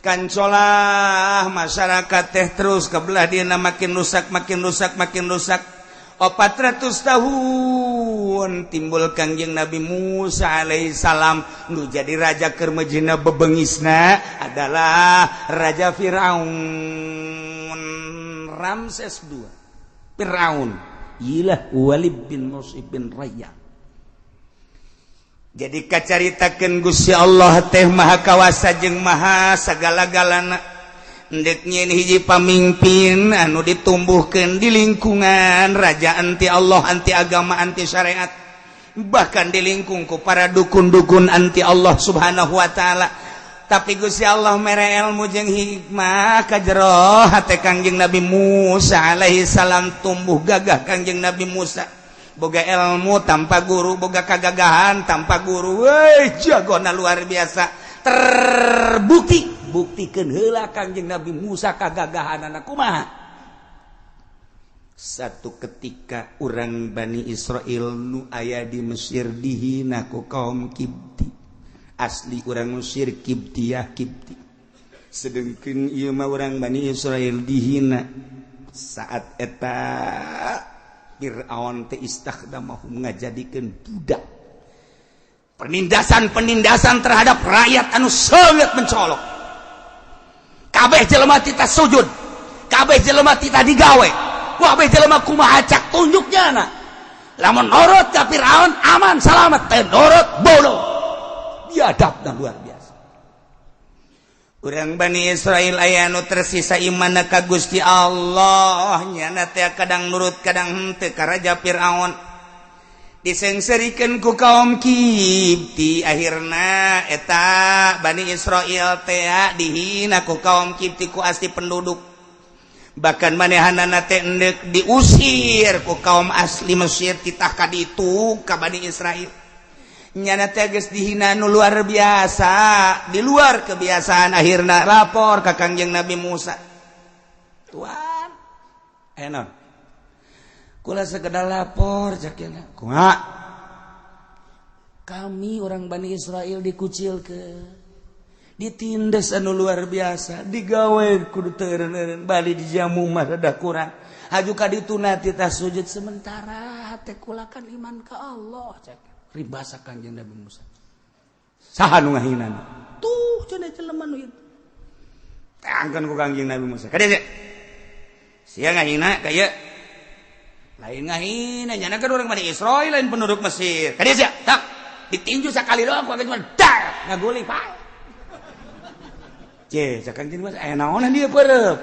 Speaker 3: kancolah masyarakat teh terus kebelah dina makin rusak, makin rusak, makin rusak. 400 tahun timbul Kangjeng Nabi Musa alaihissalam nu jadi raja keur mejina bebengisna adalah Raja Firaun Ramses II. Firaun ilah Walid bin Musib bin Rayyan. Jadi kacaritakeun Gusti Allah teh maha kawasa jeung maha sagala-galana. Ndek nyeun hiji pamimpin anu ditumbuhkeun di lingkungan raja anti Allah, anti agama, anti syariat, bahkan di lingkung ku para dukun-dukun anti Allah Subhanahu wa taala. Tapi Gusti Allah mere ilmu jeung hikmah ka jero hate Kangjeng Nabi Musa alaihi salam, tumbuh gagah Kangjeng Nabi Musa. Boga ilmu tanpa guru, boga kagagahan tanpa guru. Weh, jagona luar biasa. Terbukti, buktikeun heula Kangjeng Nabi Musa kagagahanana kumaha. Satu ketika urang Bani Israel nu aya di Mesir dihina ku kaum Kibti. Asli urang Mesir Kibtiyah Kibti. Sedengkeun ieu mah urang Bani Israel dihina. Saat eta Fir'aun teh istakhdamahum ngajadikeun budak. Penindasan-penindasan terhadap rakyat anu sangat mencolok. Kabeh jelema tita sujud, kabeh jelema tita digawe, kabeh jelema kumaha cak tunjuknya na. Lamun nurut ka Fir'aun aman selamat, teu nurut bodoh. Biadabna luar biasa. Urang Bani Israel aya nu tersisa imanna ka Gusti Allah, nyana teh kadang nurut kadang henteu ka Raja Fir'aun. Disengserikeun ku kaum Kibti, akhirna eta Bani Israel teh dihina ku kaum Kibti ku asli penduduk. Bahkan manehanana teh endek diusir ku kaum asli Mesir titah ka ditu ka Bani Israel. Nyana teh geus dihina nu luar biasa, di luar kebiasaan, akhirna lapor ka Kangjeng Nabi Musa. Tuan, aya kula sekedar lapor cak nya. Kumaha? Kami orang Bani Israel dikucilkeun, ditindas anu luar biasa, digawe kudu teu eureun-eureun, bali dijamu mah rada kurang. Haju ka ditu na titah sujud sementara hate kula kan iman ka Allah cak. Ribasa Kangjeng Nabi Musa. Saha nu ngahinana? Tuh cenah jelema nu ieu. Tangkeun ku Kangjeng Nabi Musa. Ka dieu sia ngahina ka ieu. Lain ngahina nyana kan orang Bani Israel lain penduduk Mesir. Ka dieu sia, tak ditinju sakali doang ku cuma dar ngaguling pae. Ce, cak Kangjeng Musa aya naonan dieu peureup.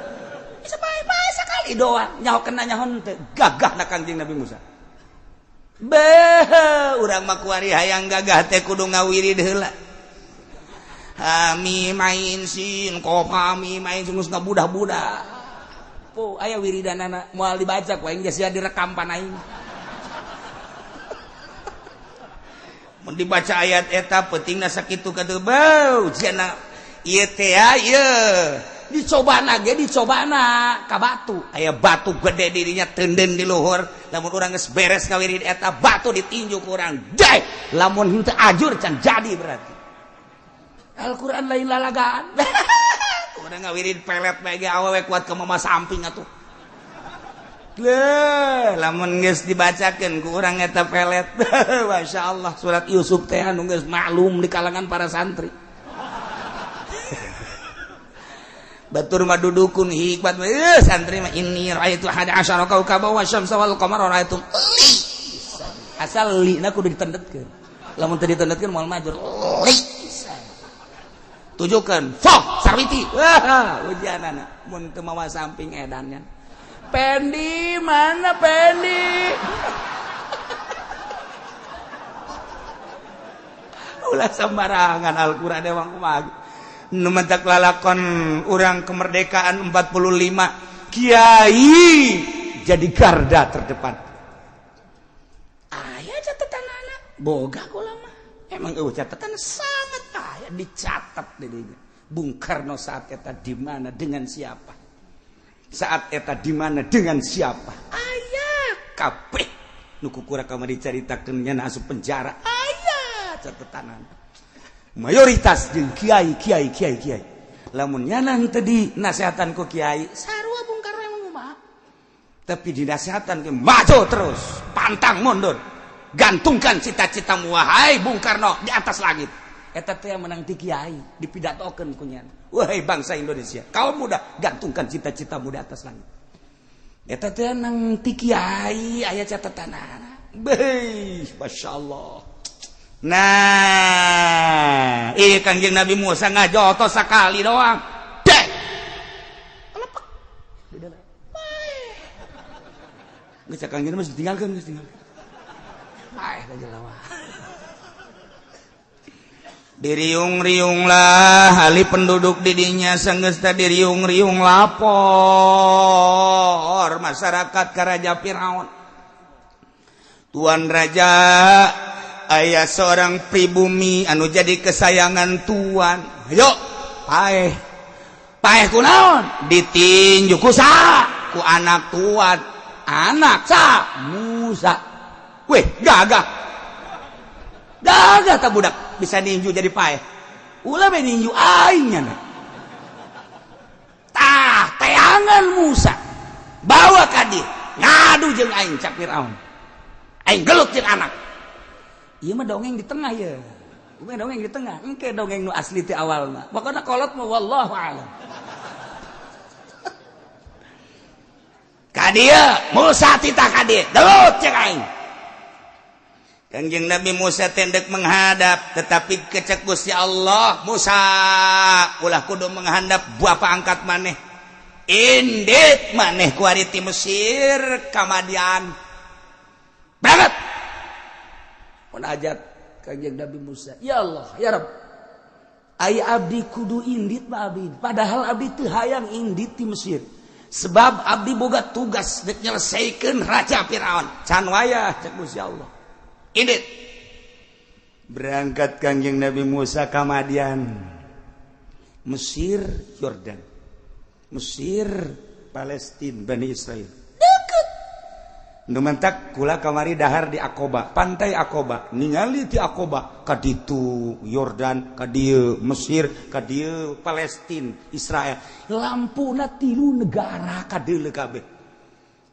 Speaker 3: Bisa pae-pae sakali doang, nyaho kena nyaho henteu. Gagahna Kangjeng Nabi Musa. Beh, urang mah kuari hayang gagah teh kudu ngawirid heula. Hamim ain sin qaf hamim ain geus ngabudah-budah. Po, aya wiridanana moal dibaca ku aing geus sia direkam pan aing. Mun dibaca ayat eta peutingna sakitu katuh beuh cenah ieu teh ieu. Dicobana ge dicobana ka batu. Aya batu gede dirinya teunden di luhur. Lamun urang geus beres ngawirid eta batu ditinju ku urang. Jai, lamun henteu ajur can jadi berarti. Al-Qur'an lain lalagaan. Urang ngawirid pelet bae ge awewe kuat ka mama samping atuh. Leuh, lamun geus dibacakeun ku urang eta pelet. Masyaallah surat Yusuf teh anu geus maklum di kalangan para santri. Batur mah dudukun hikmat santri mah inni raaitu ahada asyara kaukaba wa syamsa wal qamara raaitum li. Asal li na kudu ditendetkeun. Lamun teu ditendetkeun moal majur. Li. Tujukeun fok sarwiti. Wah, ujianana mun teu mawa samping edannya. Pendi mana Pendi? Ulah sembarangan Al-Qur'an emang kumaha. Nu mentak lalakon urang kemerdekaan 45
Speaker 2: Kiai jadi garda terdepan. Aya catatan anak boga kula mah. Emang eueuh catatan sangat aya dicatat di dinya. Bung Karno saat eta di mana dengan siapa? Saat eta di mana dengan siapa? Aya kabeh nu kukura kamari dicaritakeun nya asup penjara. Aya catatan. Mayoritas jeung kiai kiai kiai kiai. Lamun nyana henteu di nasehatan ku kiai, sarua Bung Karno emang kumaha? Tapi dinasehatan ke maju terus, pantang mundur. Gantungkan cita-citamu wahai Bung Karno di atas langit. Eta teh menang ti kiai, dipidatokeun ku nyana. Wahai bangsa Indonesia, kaum muda, gantungkan cita-citamu di atas langit. Eta teh nang ti kiai aya catatanana. Beuh, masyaallah. Nah, iya Kangjeng Nabi Musa ngajotos sakali doang. Dek. Lepek. Di dalam. Geus Kangjeng mah ditinggalkeun, geus tinggalkeun. Paeh ka jelema.
Speaker 3: Diriung-riunglah ahli penduduk didinya sanggeus teh diriung-riung lapor masyarakat ka Raja Firaun. Tuan Raja, aya seorang pribumi anu jadi kesayangan tuan. Hayo, paeh. Paeh kunaon? Ditinju ku saha? Ku anak tuan. Anak sa Musa. Weh, gagah. Gagah tak budak bisa ninju jadi paeh. Ulah be ninju aing nya. Tah, teangan Musa. Bawa ka dieu. Ngadu jeung aing cak Firaun. Aing gelut jeung anak. Ieu mah dongeng di tengah ya. Ieu mah dongeng di tengah. Engke dongeng nu asli ti awal mah. Pokona kolot mah wallahu a'lam. Ka dieu Musa titah ka dieu. Gelut jeung aing. Kangjeng Nabi Musa tendek menghadap, tetapi kecek Gusti Allah, Musa ulah kudu menghadap bapa angkat maneh. Indit maneh kuari ti Mesir ka Madian. Berangkat.
Speaker 2: Munajat Kangjeng Nabi Musa, ya Allah, ya Rabb. Ai abdi kudu indit mah abdi, padahal abdi teu hayang indit ti Mesir.
Speaker 3: Sebab abdi boga tugas dek nyelesaikeun Raja Firaun. Can wayah cek Gusti Allah. Indit. Berangkat Kangjeng Nabi Musa ka Madian. Mesir, Yordan. Mesir, Palestina, Bani Israel. Deket. Nu mentak kula kamari dahar di Akoba, pantai Akoba. Ningali ti Akoba ka ditu Yordan, ka dieu Mesir, ka dieu Palestina, Israel. Lampuna tilu negara ka deuleu kabeh.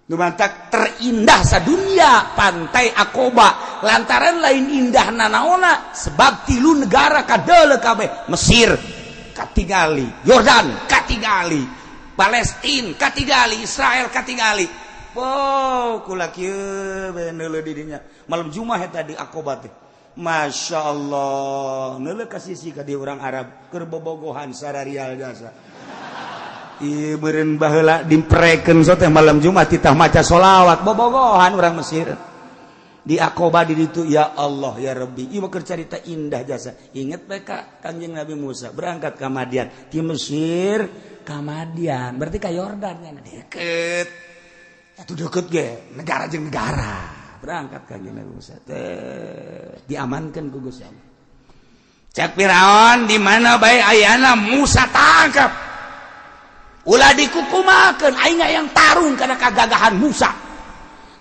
Speaker 3: Nu mantak terindah sadunia pantai Akoba lantaran lain indah nanaona sebab tilu negara kadeuleu kabeh. Mesir katingali, Yordan katingali, Palestina katingali, Israel katingali. Wow, kula kieu bae neuleuh di dinya. Malam Jumat eta di Akoba teh. Masya Allah, neuleuh ka sisi ka dieu urang Arab keur bobogohan sararial jasa. Ieu meureun baheula dimprekeun so teh malam Jumat titah maca sholawat bobogohan urang Mesir. Di Akoba di ditu ya Allah ya Rabbi. Ieu mah keur carita indah jasa. Inget bae ka Kangjeng Nabi Musa berangkat ka Madian, ti Mesir ka Madian, berarti ka Yordan nya deket. Atuh deket ge, negara jeung negara. Berangkat Kangjeng Nabi Musa teh diamankeun ku Gusti Allah. Cek Firaun di mana bae ayana Musa tangkap. Ulah dikukumakeun aing yang tarung karena kagagahan Musa.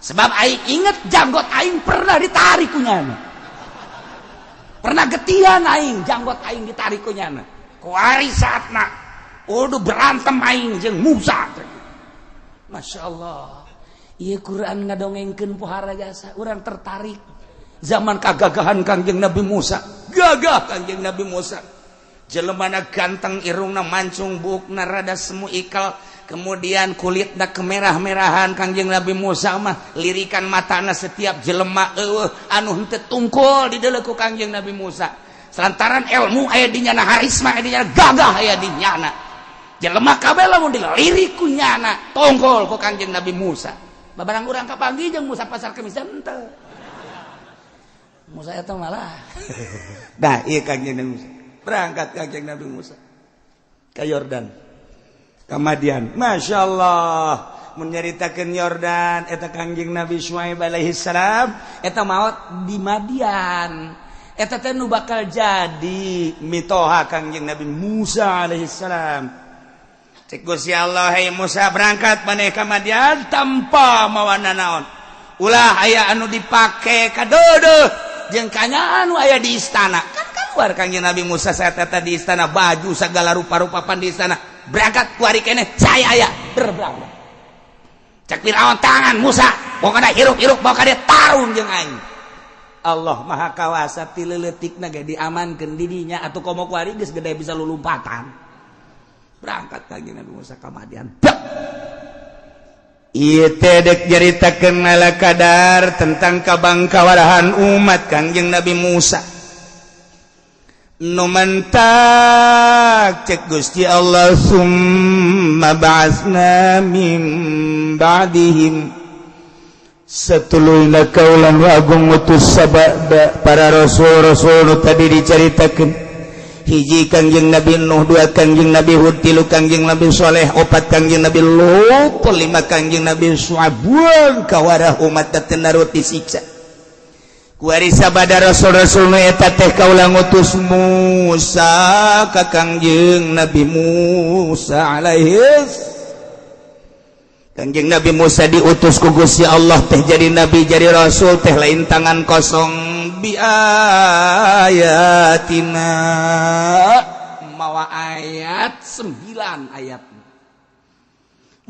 Speaker 3: Sebab aing inget janggot aing pernah ditarik ku nyana. Pernah getihan aing janggot aing ditarik ku nyana. Kuari saatna udah berantem aing jeung Musa. Masya Allah. Ieu Quran ngadongengkeun pohara jasa, urang tertarik. Zaman kagagahan Kangjeng Nabi Musa. Gagah Kangjeng Nabi Musa. Jelemana ganteng, irungna mancung, buukna rada semu ikal, kemudian kulitna kemerah-merahan. Kangjeng Nabi Musa mah lirikan matana setiap jelema eueuh anu henteu tungkul dideuleu ku Kangjeng Nabi Musa. Lantaran ilmu aya di nyana, harisma aya di nyana, gagah aya di nyana. Jelema kabeh lamun dilirik ku nyana tungkul ku Kangjeng Nabi Musa. Babarang urang kapanggih jeung Musa pasar kemis henteu. Musa eta malah. Dah ieu Kangjeng Nabi Musa. Berangkat Kangjeng Nabi Musa ke Yordan.
Speaker 2: Ka Madian. Masya Allah, menyeritakan Yordan eta Kangjeng Nabi Syuaib alaihi salam eta maot di Madian. Eta teh nu bakal jadi mitoha Kangjeng Nabi Musa alaihi salam. Cek Gusti Allah, "Hei Musa, berangkat maneh ka Madian tanpa mawa nanaon. Ulah aya anu dipake kadeudeuh jeung kanya anu aya di istana." Kan keluar Kangjeng Nabi Musa saat eta di istana, baju segala rupa-rupa pan di istana. Berangkat kuari keneh saya aya berberangkat. Cek Firaun, tangan Musa, pokoknya hirup-hirup bawa ka dia tarung jeung aing. Allah Maha Kawasa, ti leutikna ge diamankeun di dinya atuh, komo kuari geus gede bisa lulumpatan. Berangkat Kangjeng Nabi Musa ka Madian.
Speaker 3: Ieu teh dek nyaritakeun ala kadar tentang kabangkawarahan umat Kangjeng Nabi Musa. Nu mantak cek Gusti Allah, "Summa ba'atsna min ba'dihim." Satuluyna kaula nu agung ngutus sabada para rasul-rasul nu tadi dicaritakeun. Hiji Kangjeng Nabi Nuh, dua Kangjeng Nabi Hud, tilu Kangjeng Nabi Soleh, opat Kangjeng Nabi Lut, lima Kangjeng Nabi Syuaib. Kawarah umat teu narut disiksa. Kuari sabada rasul-rasul nu eta teh kaula ngutus Musa ka Kangjeng Nabi Musa alaihi. Kangjeng Nabi Musa diutus ku Gusti Allah teh jadi nabi, jadi rasul teh lain tangan kosong, bi ayatina,
Speaker 2: mawa ayat, 9 ayat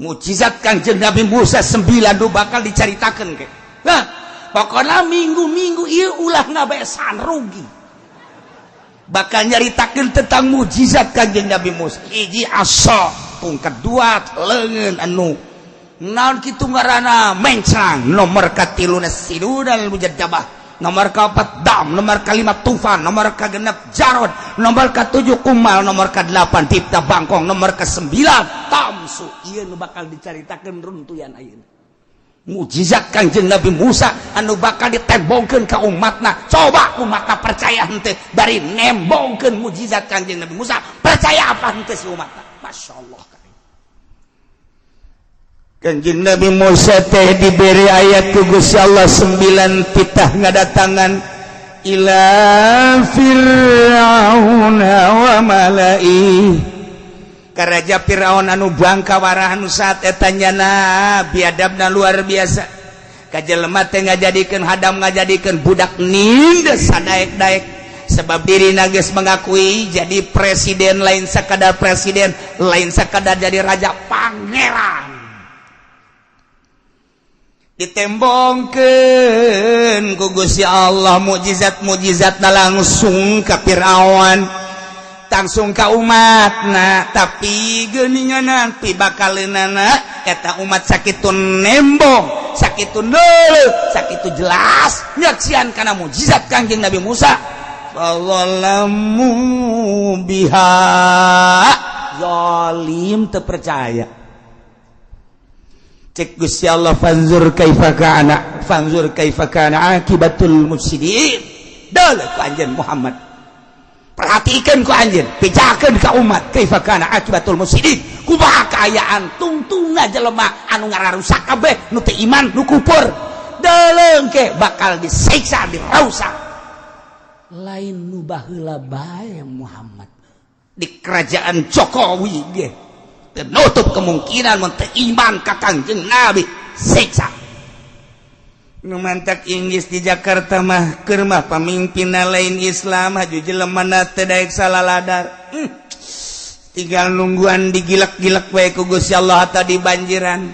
Speaker 2: mujizat Kangjeng Nabi Musa, 9 nu bakal dicaritakeun ke. Nah, pokoknya minggu-minggu ieu ulah ngabesan, rugi.
Speaker 3: Bakal nyaritakeun tentang mujizat Kangjeng Nabi Musa. Hiji asa, pungkat dua leungeun anu naon kitu ngaranna mencrang, nomor katiluna sinunal mujaddabah, nomor keempat dam, nomor kelima tufan, nomor ke-6 jarod, nomor ke-7 kumal, nomor ke-8 tipta bangkong, nomor ke-9
Speaker 2: tamsu. Ieu nu bakal dicaritakeun runtuyan ayeuna
Speaker 3: mujizat Kangjeng Nabi Musa anu bakal ditembongkeun ka umatna. Coba umatna percaya henteu bari nembongkeun mujizat Kangjeng Nabi Musa, percaya apa henteu si umatna?
Speaker 2: Masya Allah.
Speaker 3: Kanjeng Nabi Musa teh diberi ayat ku Gusti Allah 9, titah ngadatangan ila Fir'auna wa mala'i, ka Raja Fir'aun anu bangka warah, anu saat eta nyana biadabna luar biasa, ka jelema teh ngajadikeun hadam, ngajadikeun budak, nindes sadaek-daek, sebab diri geus mengakui jadi presiden, lain sekadar presiden, lain sekadar jadi raja, pangeran. Ditembongkeun ku Gusti Allah mukjizat-mukjizat langsung ka Fir'aun, langsung ka umatna, tapi geuningan nanti bakaleunana eta umat sakitu nembong, sakitu neuleuh, sakitu jelas nyaksian kana mukjizat Kangjeng Nabi Musa, fadzalamu biha,
Speaker 2: zalim, teu percaya.
Speaker 3: Cek Gusti Allah, "Fanzur kaifa kana, fanzur kaifa kana akibatul mufsidin." Deuleu ku anjeun Muhammad, perhatikan ku anjeun, pijakeun ka umat, kaifa kana akibatul mufsidin, kumaha kaayaan tungtungna jelema anu ngararusak kabeh, nu teu iman, nu kufur. Deuleu ke bakal disiksa, dirausak.
Speaker 2: Lain nu baheula bae, Muhammad.
Speaker 3: Di kerajaan Jokowi ge nutup kemungkinan mun teu iman ka Kangjeng Nabi siksa. Nu mantak Inggris di Jakarta mah keur mah pamimpinna lain Islam, haju jelema teu daek salah ladar. Tinggal nungguan digilak-gilak wae ku Gusti Allah atau di banjiran,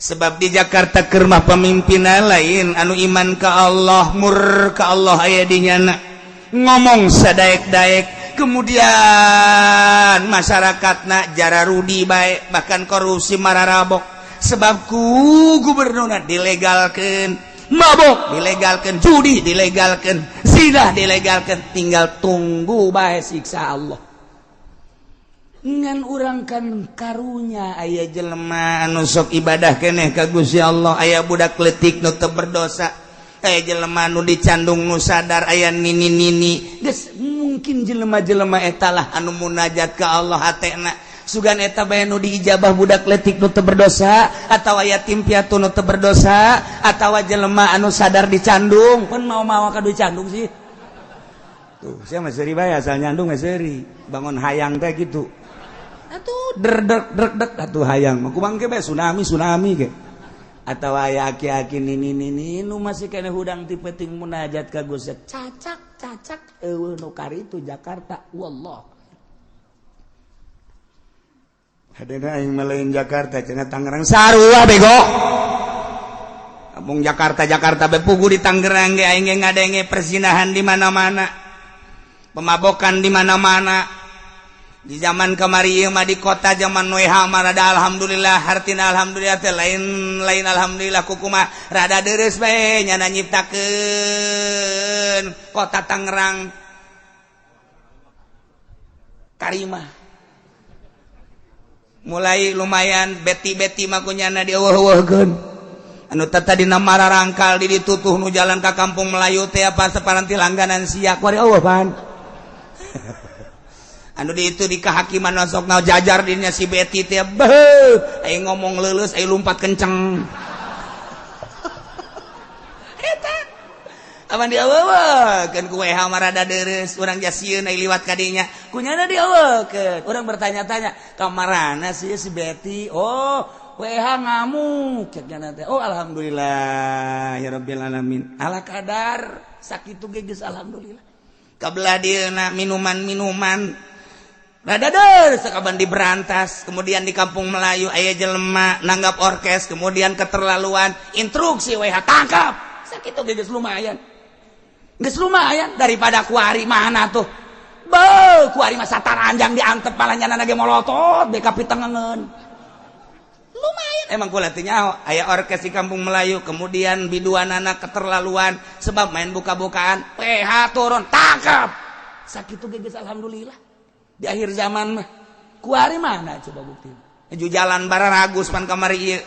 Speaker 3: sebab di Jakarta keur mah pamimpinna lain anu iman ka Allah, murka Allah aya di nyana, ngomong sadaek-daek, kemudian masyarakat nak jara rudi baik, bahkan korupsi mararabok, sebab ku gubernurna dilegalkan mabok, dilegalkan judi, dilegalkan zina, dilegalkan. Tinggal tunggu bae siksa Allah.
Speaker 2: Ngan urang kan karunya
Speaker 3: aya jelema anu sok ibadah keneh ka Gusti Allah, aya budak letik nu teu berdosa, aya jelema nu dicandung nu sadar, aya nini-nini.
Speaker 2: Geus mungkin jelema-jelema etalah
Speaker 3: anu munajat ka Allah hatena. Sugan eta bae nu diijabah budak letik nu teu berdosa atawa yatim piatu nu teu berdosa atawa jelema anu sadar dicandung pun mau-mau ka dicandung sih. Tuh, sia mah seuri bae asal nyandung mah seuri. Bangun hayang teh kitu. Atuh der dek dek dek atuh hayang mah kumang ge bae tsunami tsunami ge. Atawa aya aki-aki nini-nini nu masih kene hudang ti peuting munajat ka Gusti cacak cacak eueuh nu karitu Jakarta wallah. Hadena aing mah lain Jakarta cenah Tangerang sarua bego. Kampung Jakarta Jakarta be pugu di Tangerang ge aing ge ngadenge perzinahan di mana-mana. Pemabokan di mana-mana. Di zaman kamari ieu mah di kota zaman WH mah rada alhamdulillah hartina alhamdulillah teh lain lain alhamdulillah kukumaha rada deres bae nyana nyiptakeun kota Tangerang Karimah mulai lumayan beti-beti mah kunyana dieuweuh-euweuhkeun anu tadina mararangkal di ditutuh nu jalan ka kampung Melayu teh apa saparanti langganan sia kuari eueuh pan. Anu di itu di kehakiman sok na jajar dinya si Betty teh beuh aing ngomong leuleus aing lompat kenceng. Eta apan dieuweuhkeun ku WH mah rada dereus urang jasieun aing liwat ka dinya kunyana dieuweuhkeun urang bertanya-tanya kamarana sih si Betty oh WH ngamuk cek nyana teh oh alhamdulillah ya rabbil alamin ala kadar sakitu ge geus alhamdulillah kabelah dieuna minuman-minuman rada der sekaban diberantas kemudian di kampung Melayu aya jelema nanggap orkes kemudian keterlaluan instruksi WH tangkap sakitu ge geus lumayan geus lumayan daripada kuari mana tuh beuh kuari mah sataranjang diantep malah nyana ge molotot be kapitengengeun lumayan emang kula teh nyaho aya orkes di kampung Melayu kemudian biduanana keterlaluan sebab main buka-bukaan PH turun tangkap sakitu ge geus alhamdulillah. Di akhir zaman mah kuari mana coba bukti ju jalan bararagus pan kamari ieu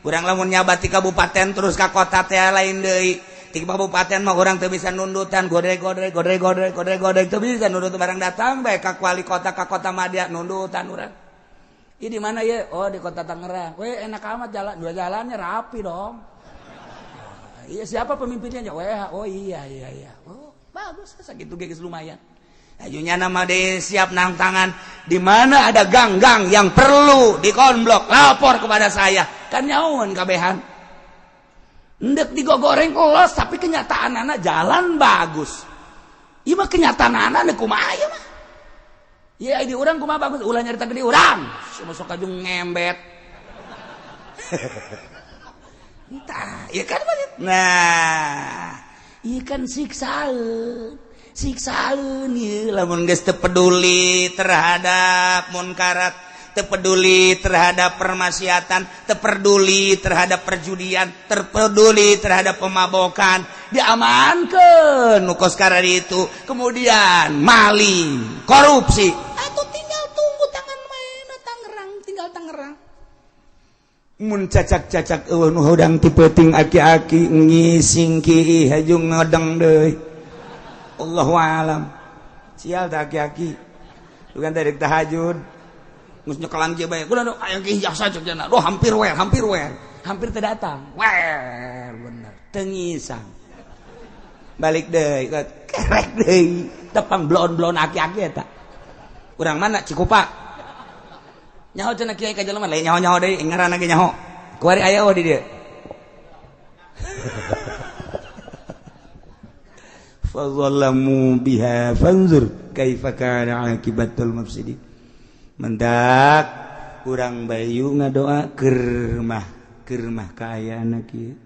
Speaker 3: urang lamun nyabat ti kabupaten terus ka kota teh lain deui ti kabupaten mah urang teu bisa nundutan godrek godrek godrek godrek godrek godrek teu bisa nundut barang datang bae ka wali kota ka kota madya nundutan urang. Ieu di mana ye? Oh di kota Tangerang. We enak amat jalan dua jalannya rapi dong. Iya siapa pemimpinnya? WH. Oh iya iya iya. Oh bagus sakitu ge geus lumayan. Ajunya nama de siap nang tangan di mana ada gang-gang yang perlu dikonblok lapor kepada saya kan nyaun kabehan ndek digogoreng los tapi kenyataan anak jalan bagus ieu mah kenyataan anak kumaha ieu mah ieu di urang kumaha bagus ulah nyarita di urang sok kajung ngembet entah ieu kan nah ieu kan siksaan siksaan ieu lamun geus teu peduli terhadap munkarat, teu peduli terhadap permaksiatan, teu peduli terhadap perjudian, terpeduli terhadap pemabokan, diamankeun nu kos itu, kemudian maling, korupsi. Atuh tinggal tunggu tangan maena Tangerang, tinggal Tangerang. Mun cacak-cacak eueuh nu hudang ti peuting aki-aki ngising kiih haju ngodeng deui. Allahu alam. Sial tah aki-aki. Bukan tadi tahajud. Geus nyekelan kieu bae. Kudu aya ki jasa cek jana. Duh hampir wer, hampir wer. Hampir teu datang. Wer bener. Teu ngisang. Balik deui, kerek deui. Tepang blon-blon aki-aki eta. Urang mana Cikupa? Nyaho cenah kiai ka jelema lain nyaho-nyaho deui ngaranna ge nyaho. Kuari aya oh di dieu. Fadzalamu biha fanzur kaifa kana akibatul mufsidin. Mendak urang bayu ngadoa kermah kermah kaayaan kieu.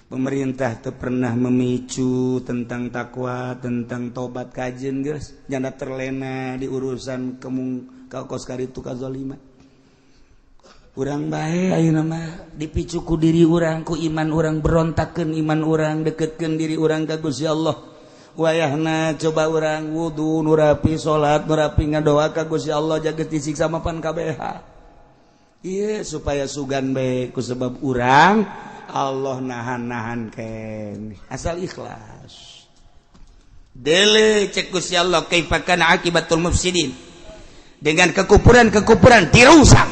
Speaker 3: Pemerintah teu pernah memicu tentang takwa, tentang tobat kajen geus janda terlena di urusan kemung ka kos karitu kazaliman. Urang bae ayeuna mah dipicu ku diri urang, ku iman urang, berontakkeun iman urang, deketkeun diri urang ka Gusti Allah. Wayahna coba urang wudu nu rapi, salat nu rapi, ngadoa ka Gusti Allah jaga disiksa mapan kabeh. Ieu supaya sugan bae ku sebab urang Allah nahan-nahan ken asal ikhlas. Dele cek Gusti Allah kaifa kana akibatul mufsidin. Dengan kekufuran-kekufuran dirusak.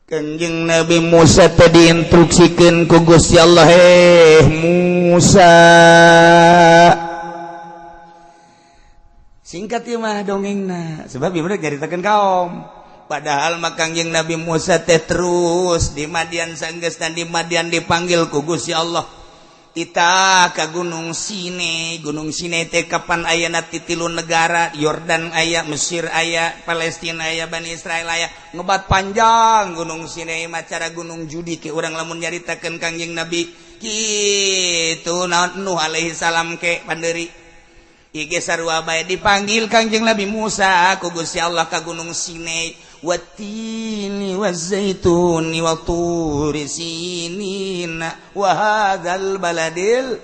Speaker 3: Kanjeng Nabi Musa tadi diinstruksikeun ku Gusti Allah, Musa. Singkat ieu mah dongengna, sebab ieu mah nyaritakeun kaum. Padahal mah Kangjeng Nabi Musa teh terus di Madian, sanggeusna di Madian dipanggil ku Gusti Allah. Tita ka Gunung Sinai. Gunung Sinai teh kapan ayana ti tilu negara, Yordan aya, Mesir aya, Palestina aya, Bani Israel aya. Ngebat panjang Gunung Sinai mah cara Gunung Judi ke urang lamun nyaritakeun Kangjeng Nabi kitu naon Nuh alaihi salam ke panderi. Ige sarua bae dipanggil Kangjeng Nabi Musa ku Gusti Allah ka Gunung Sinai. Watini wazaituni wa turi sinina wa hadzal baladil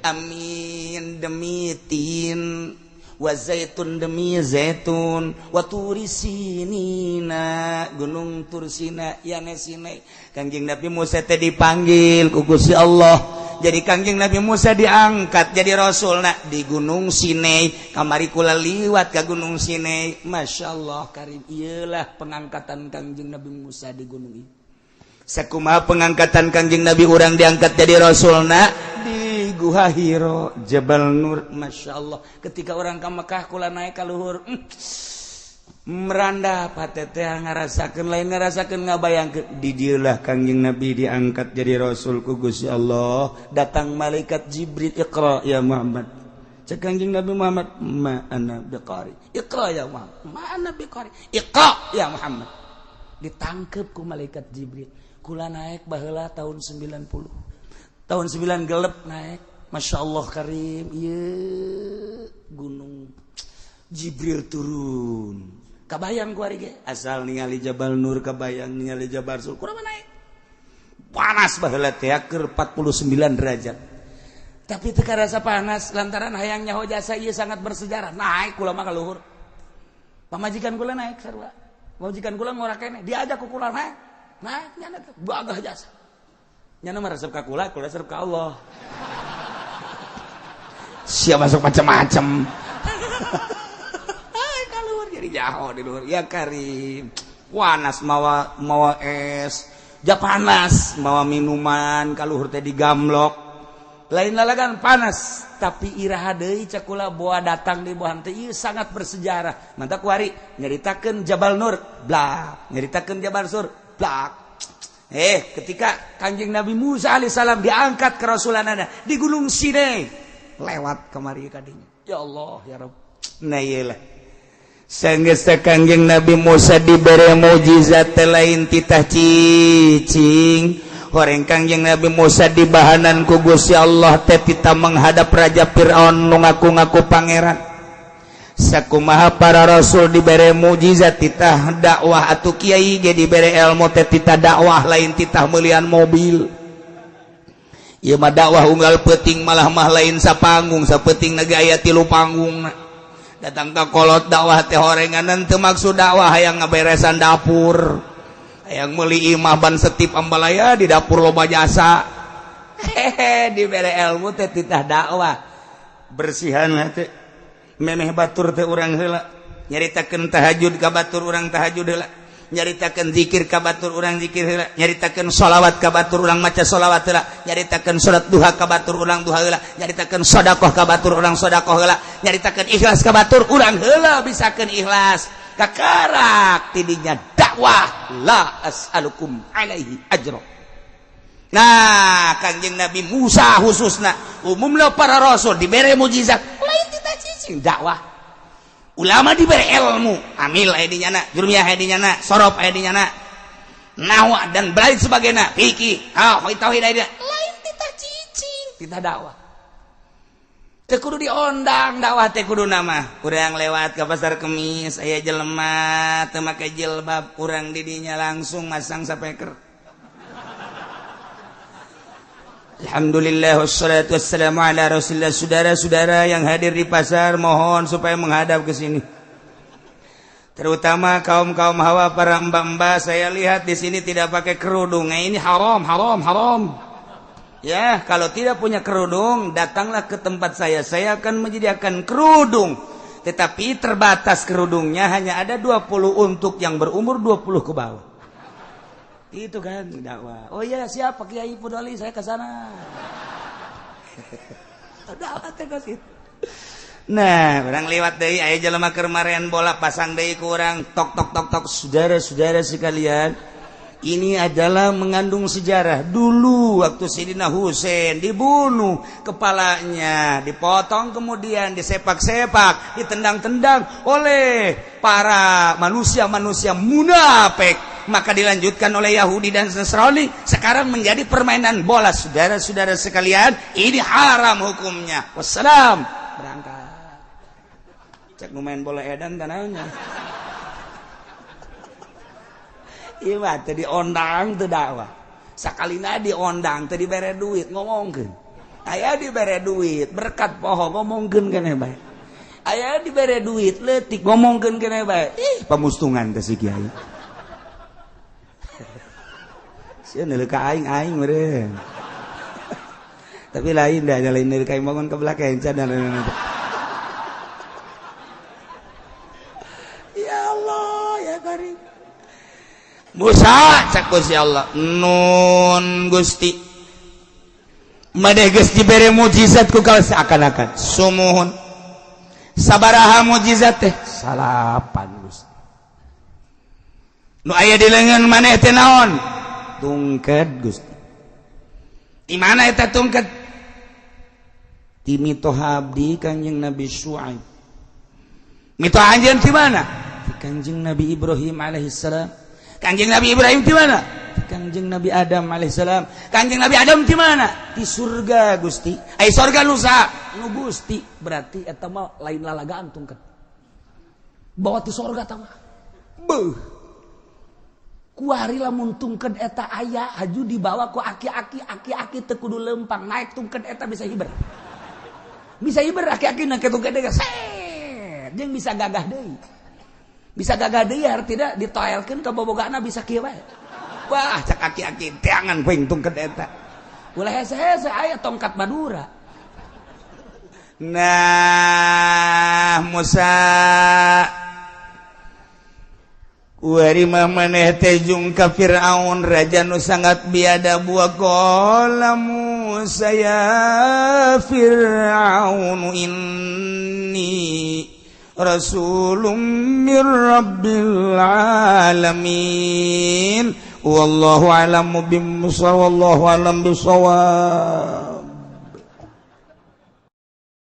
Speaker 3: amin, demi tin wa zaitun, demi zaitun, wa turi sinina, Gunung Tursina yang Sinai. Kangjeng Nabi Musa teh dipanggil ku Gusti Allah. Jadi Kangjeng Nabi Musa diangkat jadi rasul nak di Gunung Sinai. Kamari kula liwat ke Gunung Sinai. Masya Allah karim, iyalah pengangkatan Kangjeng Nabi Musa di gunung ini. Sakumaha pengangkatan Kangjeng Nabi urang diangkat jadi rasul nak di Guha Hiro, Jabal Nur. Masya Allah. Ketika orang ke Mekah kula naik ka luhur, meranda patete ngarasakeun lain ngarasakeun ngabayangkeun di dieulah Kangjeng Nabi diangkat jadi rasul ku Gusti Allah. Datang malaikat Jibril, iqra ya Muhammad. Cek Kangjeng Nabi Muhammad, ma ana biqari. Iqra ya Muhammad, ma ana biqari. Iqra ya Muhammad. Ditangkep ku malaikat Jibril. Kula naik baheula tahun 90. Tahun 9 gelep naik. Masya Allah karim, ieu gunung Jibril turun. Kabayang ku ari ge asal ningali Jabal Nur, kabayang ningali Jabal Sur, kurang naik. Panas baheula teh keur 49 derajat. Tapi teu karasa panas lantaran hayang nyaho jasa ieu sangat bersejarah. Naik kula mah ka luhur. Pamajikan kula naik sarua. Pamajikan kula ngora keneh, diajak ku kula naik. Naik nyana teh bagah jasa. Nyana mah resep ka kula, kula resep ka Allah. Siap masuk macam-macam. Jadi jauh di luhur ya karim. Panas mawa mawa es, ja panas mawa minuman kaluhur teh digamlok. Lain lalagan panas, tapi iraha deui cakula boa datang di bohan teh ieu sangat bersejarah. Mantap kuari nyaritakeun Jabal Nur, blak, nyaritakeun Jabal Sur, blak. Ketika Kanjeng Nabi Musa alaihissalam diangkat kerasulanana di Gunung Sinai, lewat kemari kadinya. Ya Allah ya Rabb. Nah iyalah. Sanggeus Kangjeng Nabi Musa dibere mukjizat lain titah cicing. Horeng Kangjeng Nabi Musa dibahanan ku Gusti Allah teh tita menghadap Raja Fir'aun nu ngaku-ngaku pangeran. Sakumaha para rasul dibere mukjizat titah dakwah, atuh kiai ge dibere ilmu teh titah dakwah lain titah meulian mobil. Ieu mah dakwah unggal peuting malah mah lain sapanggung, sapeuting ge aya 3 panggung. Datang ke kolot dakwah teh horenganan teu maksud dakwah hayang ngaberesan dapur, hayang meuli imah ban setip ambalaya di dapur loba jasa. Hehe, dibere ilmu teh titah dakwah. Bersihan teh memeh batur teh urang heula, nyaritakeun tahajud ka batur urang tahajud heula, nyaritakeun zikir ka batur urang zikir heula, nyaritakeun sholawat ka batur urang maca sholawat heula, nyaritakeun salat duha ka batur urang duha heula, nyaritakeun sedekah ka batur urang sedekah heula, nyaritakeun ikhlas ka batur urang heula bisakeun ikhlas. Kakarak tidinya dakwah la as'alukum alaihi ajra. Nah, Kangjeng Nabi Musa khususna, umumna para rasul dibere mukjizat lain titah cicing dakwah. Ulama diberi ilmu, amil aya di nyana, jurmiyah aya di nyana, sorof aya di nyana, nahwa dan lain sebagainya, fikih, tauhid aya di lain titah cicing, titah dakwah. Teu kudu diondang dakwah teh kudu nama. Urang lewat ke pasar Kemis aya jelema teu make jilbab, urang di dinya langsung masang speaker. Alhamdulillah wassalatu wassalamu ala Rasulillah. Saudara-saudara yang hadir di pasar mohon supaya menghadap ke sini. Terutama kaum-kaum hawa para mbak-mbak, saya lihat di sini tidak pakai kerudung. Nah, ini haram, haram, haram. Ya, kalau tidak punya kerudung, datanglah ke tempat saya. Saya akan menyediakan kerudung. Tetapi terbatas kerudungnya hanya ada 20 untuk yang berumur 20 ke bawah. Itu kan dakwah. Oh iya, siapa Kiai Pudoli, saya ke sana. Dakwah teh kos itu. Nah, orang lewat deui aya jelema keur maren bola pasang deui ku urang tok tok tok tok. Saudara-saudara sekalian, ini adalah mengandung sejarah. Dulu waktu Sidina Husain dibunuh, kepalanya dipotong, kemudian disepak-sepak, ditendang-tendang oleh para manusia-manusia munafik. Maka dilanjutkan oleh Yahudi dan Nasrani. Sekarang menjadi permainan bola. Saudara-saudara sekalian, ini haram hukumnya. Wassalam. Berangkat. Cek nu main bola edan tanahnya. Iya mah teu diondang teu dakwah. Sakalina diondang teu dibere duit ngomongkeun. Aya dibere duit berkat poho ngomongkeun keneh bae. Aya dibere duit leutik ngomongkeun keneh bae. Ih, pamustungan teh si kiai. Sieun neuleuh ka aing aing meureun. Tapi lain dah lain neuleuh ka aing bangun ke belakang can. Ya Allah ya Karim. Musa cak Gusti Allah nun Gusti maneh geus dibere mukjizat ku kau seakan-akan sumuhun sabaraha mukjizat teh salapan Gusti nu aya di leungeun maneh teh naon tungket Gusti di mana eta tungket ti mitoha abdi Kanjeng Nabi Syuaib mitoha anjeun ti mana ti Kanjeng Nabi Ibrahim alaihissalam. Kanjeng Nabi Ibrahim di mana? Kanjeng Nabi Adam alaihissalam. Kanjeng Nabi Adam di mana? Di surga Gusti. Ai surga nu saha? Nu Gusti. Berarti eta mah lain lalagaan tungket. Bawa ti surga ta mah. Beuh. Kuari lamun tungket eta aya haju dibawa ku aki-aki, aki-aki teu kudu lempang naik tungket eta bisa hiber. Bisa hiber aki-aki naik tungket deui. Set, jeung bisa gagah deui. Bisa gagah deui artina ditoelkeun ka bobogana bisa kieu bae. Wah, cak aki-aki teangan poing tungket eta. Ulah hese-hese aya tongkat Madura. Nah, Musa kuari mah maneh teh jung ka Firaun raja nu sangat biadab wa qala Musa ya Firaun inni rasulun min rabbil alamin wallahu a'lamu bishawab wallahu a'lam bishawab.